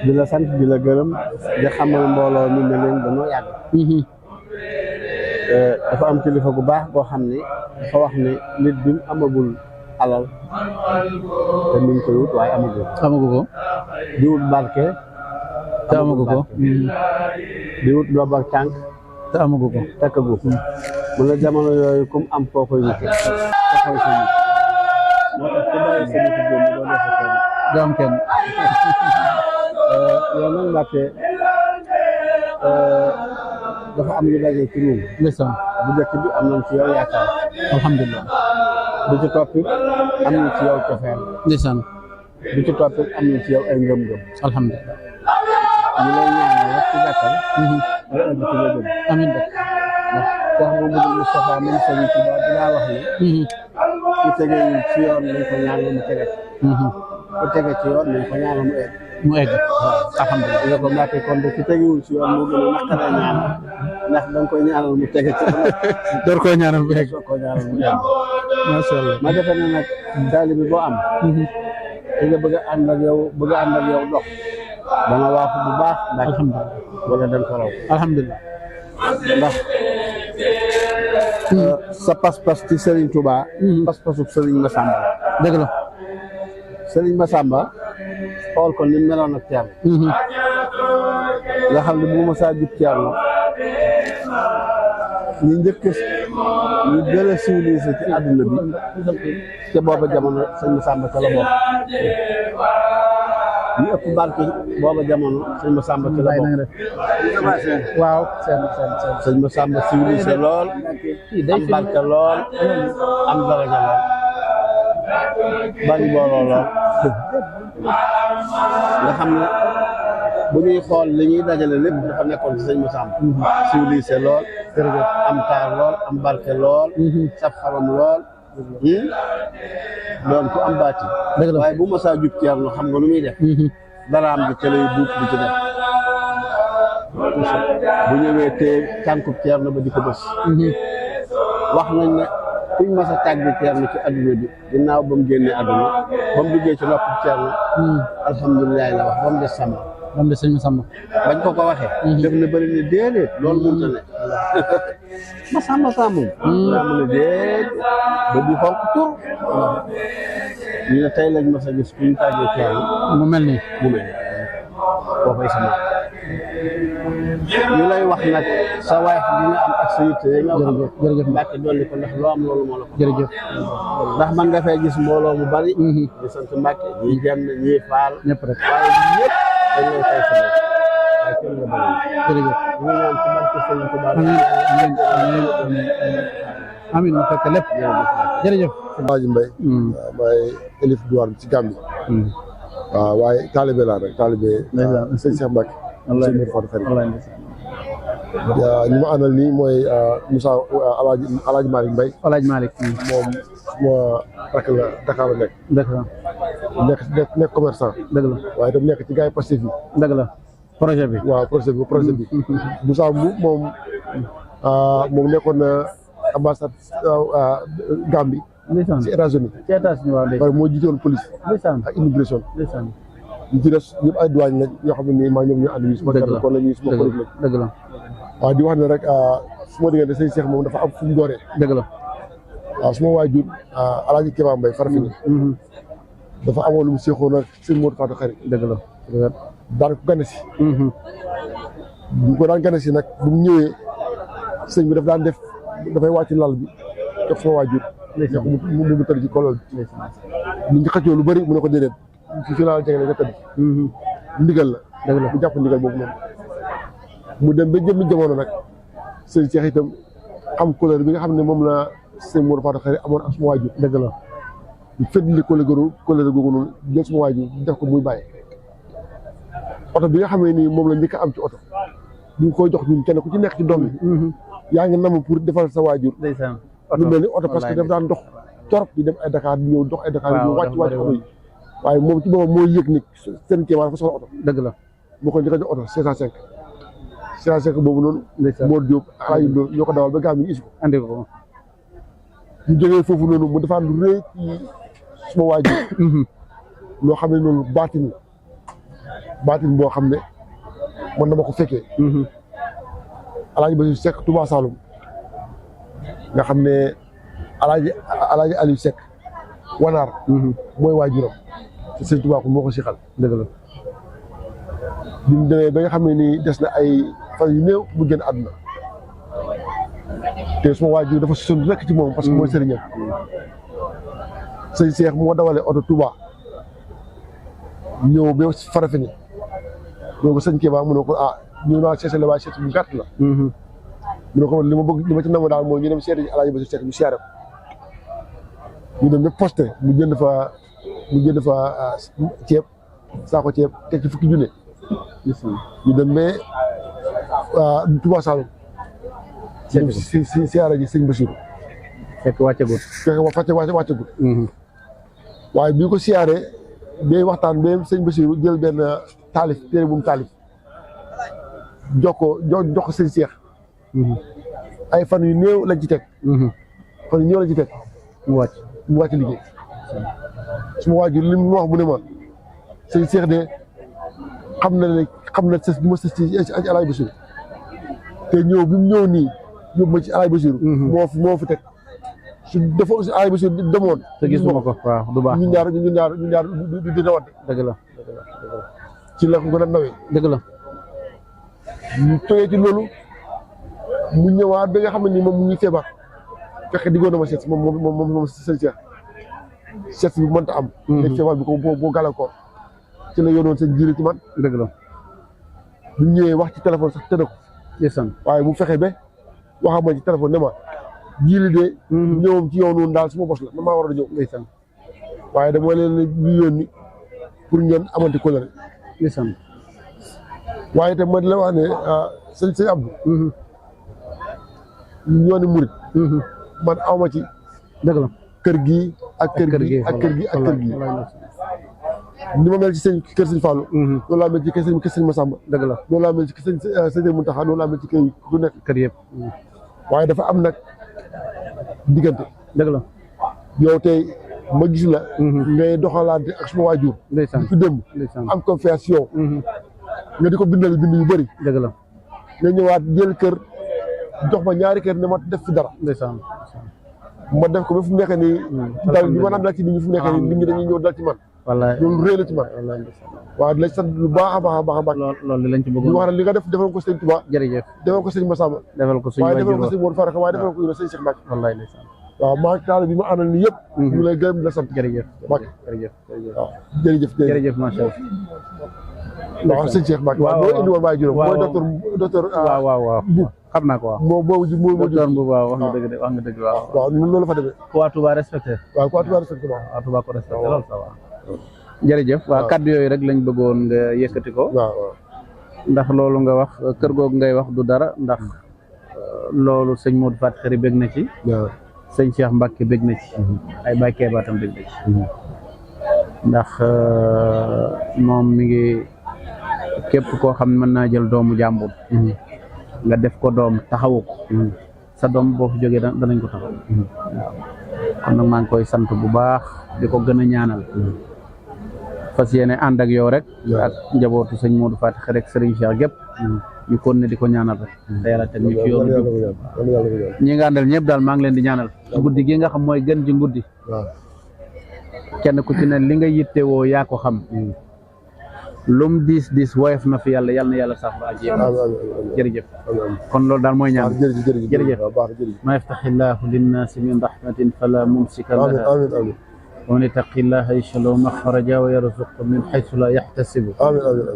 di la sant di la gërëm di xamal mbooloo mi ne leen dañoo yàgg dafa am kilifa gu baax boo xam ne dafa wax ne nit bi mu amagul alal te mi ngi koy wut waaye amagu ko di wut barke te amagu ko di wut doob ak tànk te amagu ko takkagu mu la jamono yooyu comme am foo koy wute moo tax ku bàyyi sa nit démb doo def kenn doo am kenn yow nag Mbàkke dafa am yu daje ci ñun ndeysaan bu njëkk bi am nañ ci yow yaakaar alhamdulilah bu ci toppit am nañ ci yow cofeel ndeysaan bu ci toppit am nañ ci yow ay ngëm-ngëm alhamdulilah ñu lay ñaanal rek ci gàttal nga egg ci nga jëm amiin ndax Cheikh Mamadou Moustapha man Sëriñ Tuubaa dinaa wax ne ku tegewul ci yoon nañ ko ñaanal mu tege ku tege ci yoon nañ ko ñaanal mu egg waaw alhamdulilah nga ko Mbàkke kon de ku tegewul ci yoon moo gën a naqaree ñaanal ndax da nga koy ñaanal mu tege ci door koo ñaanal mu egg macha allah ma defe ne nag taalibe boo am te nga bëgg a ànd ak yow dox dana waaxu bu baax ndax wala da nga ko raw alhamdulilah ndax sa pas-pas ci Serigne Touba pas-pasu Serigne Massamba dëgg la Serigne Massamba xool ko ni meloon ak Thierno nga xam ne bu ma saa jub Thierno ñu njëkk ñu gën a civilisé ci àdduna bi te booba jamono sëñ Massamba ca la bokk ñu ëpp barke booba jamono sëñ Massamba ca la bokk waaw sëñ Massamba civilisé lool am barke lool am daraja lool bari booloo lool nga xam ne bu ñuy xool li ñuy dajale lépp dafa nekkoon ci sëñ Massamba civilisé lool am taar lool am barke lool saf xaram lool doon ku am baati waaye bu masaa jub Ceerno xam nga lu muy def dara am di ca lay buub di ci def bu ñëwee te tànkub Ceerno ba di ko bës wax nañ ne kuñ mas a tàggi Ceerno ci adduna bi ginnaaw ba mu génnee adduna ba mu duggee ci noppub Ceerno alhamdulilah la wax ba mu des Samba ba mu des sëñ Massamba bañ ko waxee def na bëri ne déedéet loolu mënta ne Massamba Samb daa mu ne déedéet ba di xonk tur ñu ne tey lañ mas a gis kuñ tàggee Ceerno mu mel nii koo koy sama ñu lay wax nag sa waay bi nga am ak sa yitte yi nga am jërëjëf Mbàkke dolli ko ndax loo am loolu moo la ko jërëjëf ndax man nga fay gis mbooloo mu bari di sant Mbàkke ñii jenn ñii faal ñëpp rek waaye ñëpp dañ lay fay sa bopp waaye kenn nga bëri jërëjëf ñu ñaan ci barke Sëriñ Tuubaa amiin mu fekk lépp jërëjëf Alaaji Mbay maay élif douane bi ci Gàmbi waaw waaye taalibe laa rek taalibe sëñ Cheikh Mbacke sëñ Mour Fatou Khari ñi ma àndal nii mooy Moussa Alaaji Malick Mbaye Alaaji Malick moom suma rakk la Dakar la nekk commerçant dëgg la waaye tam nekk ci gars yi Pastef yi dëgg la projet bi waaw projet bi Moussa Mbow moom nekkoon na ambassade Gambie ci États-Unis waaye moo jiite woon police ak immigration ñu ci des ñëpp ay douane lañ ñoo xam ne nii maa ñoom ñoo ànd ñu suma kenn kon la ñuy suma collègue lañ dëgg la waaw di wax ne rek suma diggante sëñ Cheikh moom dafa am fu mu dooree dëgg la waaw suma waajur Alaaji Kéba Mbaye Farafini dafa amoon lu mu seexoon ak sëñ Modou Fatou Khari dëgg la daan ko gane si bu ko daan gane si nag bu mu ñëwee sëñ bi dafay wàcc lal bi jox suma waajur mu tëdd ci kolol bi ñu ngi xëccoo lu bëri mu ne ko déedéet fi laa la tegale nga tëdd ndigal la mu jàpp ndigal boobu noonu mu dem ba jëmmi jamono nag sëñ Cheikh itam xam couleur bi nga xam ne moom la sëñ Modou Fatou Khari amoon ak suma waajur dëgg la ñu fëddli couleur googu noonu jël suma waajur def ko muy bàyyi oto bi nga xamee nii moom la njëkk a am ci oto ñu ngi koy jox ñun kenn ku ci nekk ci doom yi yaa ngi nam pour defal sa waajur lu mel ni oto parce que daf daan dox torop di dem ay Dakar di ñëw dox ay Dakar di ñëw wàcc oto yi waaye moom ci boppam moo yëg ni seen kéemaan dafa soxla oto dëgg la moo ko njëkk a jox oto 505 boobu noonu Mor Diop Alaye Ndo ñoo ko dawal ba Gàmbi ñu isi ko andi ko ñu jógee foofu noonu mu defaat lu rëy ci suma waajur loo xam ne noonu baatin boo xam ne man dama ko fekkee Alaaji Basiru Seck Touba Saloum nga xam ne Alaaji Aliou Seck Wanaar mooy waajuram te sëñ Touba ko moo ko siixal dëgg la bi mu demee ba nga xam ne nii des na ay fan yu néew mu génn àdduna te suma waajur dafa sonn rekk ci moom parce que mooy sëriñam sëñ Cheikh moo dawalee oto Touba ñëw ba Farafeni ñëw ba sëñ Kéba mu ne ko ñëw naa seesale waaye seet bu gàtt la mu ne ko li ma ci nam daal mooy ñu dem seeti ci Alaaji Basiru Seck ñu siyaare ko ñu dem ba posté mu jënd fa ceeb saako ceeb teg ci 10 junne ñu dem ba Touba Saloum si siyaare ji sëñ Basiru fekk wàccagul waaye bi ko siyaaree day waxtaan ba sëñ Basiru jël benn taalif téere bu mu taalif jox ko sëñ Cheikh ay fan yu néew lañ ci teg fan yu néew lañ ci teg mu wàcc liggéey suma waajur li mu wax bu ne ma sëñ Cheikh de xam na sës bi ma sës ci Alaaji Basiru te ñëw bi mu ñëw nii yóbbu ma ci Alaaji Basiru moo fi teg su dafa aussi Alaaji Basiru demoon te gis ma ko waaw du baax ñun ñaar du rawante dëgg la ci la ko gën a nawee dëgg la ñu toyee ci loolu mu ñëwaat ba nga xam ne nii moom mu ngi feebar fexe diggoon na ma seet moom sëñ Cheikh seet bi mënta am te feebar bi ko boo gàllankoor ci la yónnoon seen jiiri ci man dëgg la bu ñëwee wax ci téléphone sax tëdd ko waaye mu fexe ba waxam ma ci téléphone ne ma jiili de ñëwam ci yow noonu daal suma bos la man maa war a ñëw waaye dama leen ñu yónni pour ngeen amante kóllëre waaye te ma di la wax ne sëñ Abdou yooni murit man awma ci dëgg la kër gi ak kër gi ak kër gi ak kër gi ni ma mel ci sëñ kër sëñ Fallou loolu laa mel ci kër sëñ Massamba dëgg la loolu laa mel ci sëñ Mountakha loolu laa mel ci kër ku nekk kër yëpp waaye dafa am nag diggante dëgg la yow tey ma gis la ngay doxalaante ak suma waajur di fi démb am confiance yow nga di ko bindal bind yu bëri dëgg la nga ñëwaat jël kër jox ma ñaari kër ne ma def fi dara ndeysaan ma def ko ba fu mu nekk nii dal bi ma naan dal ci nit ñi fu mu nekk nii nit ñi dañuy ñëw dal ci man wallaay loolu réy la ci man waaw di la sant lu baax a baax a baax a baax loolu lañ ci bëgg ñu wax ne li nga def defal ko sëñ Touba jërëjëf defal ko sëñ Massamba defal ko suñu waaye defal ko sëñ Modou Faraka waaye defal ko sëñ Cheikh Mbacke wallaay ndeysaan waaw maa taal bi ma àndal ni yëpp ñu lay gërëm di la sant jërëjëf Mbacke jërëjëf waaw jërëjëf jërëjëf macha allah waaw sëñ Cheikh Mbacke waaw moo indi woon bàyyi juróom mooy docteur waaw xam naa ko waaw moo docteur Mbow waaw wax nga dëgg de wax nga dëgg waaw waaw noonu la fa demee waa Touba respecté waaw waa Touba respecté waaw waa Touba ko respecté lool ça va jërëjëf waa kaddu yooyu rek lañ bëggoon nga yëkkati ko waaw ndax loolu nga wax kër googu ngay wax du dara ndax loolu sëñ Modou Faty Khary bég na ci sëñ Cheikh Mbacke bég na ci ay bàkkee baatam bég na ci ndax moom mi ngi képp koo xam ne mën naa jël doomu jàmbur nga def ko doom taxawu ko sa doom boo fi jógee danañ ko taxaw waaw kon nag maa ngi koy sant bu baax di ko gën a ñaanal fas yéene ànd ak yow rek ak njabootu sëñ Modou Faty Khary rek Serigne Cheikh gépp ñu kon ne di ko ñaanal rek te yàlla teg ñu ci yoonu jub ñi nga àndal ñëpp daal maa ngi leen di ñaanal guddi gi nga xam mooy gën ji guddi kenn ku ci ne li nga yittewoo yaa ko xam lum diis woyof na fi yàlla na yàlla saafara ak yéen jërëjëf kon loolu daal mooy ñaan jërëjëf ma yaftaxillahu linnaasi min rahmatin fala mumsika laha ومن يتق الله يجعل له مخرجا ويرزقه من حيث لا يحتسب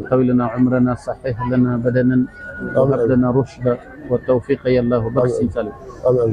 طول لنا عمرنا صحيح لنا بدنا وهب لنا رشدا والتوفيق يا الله بارك سالم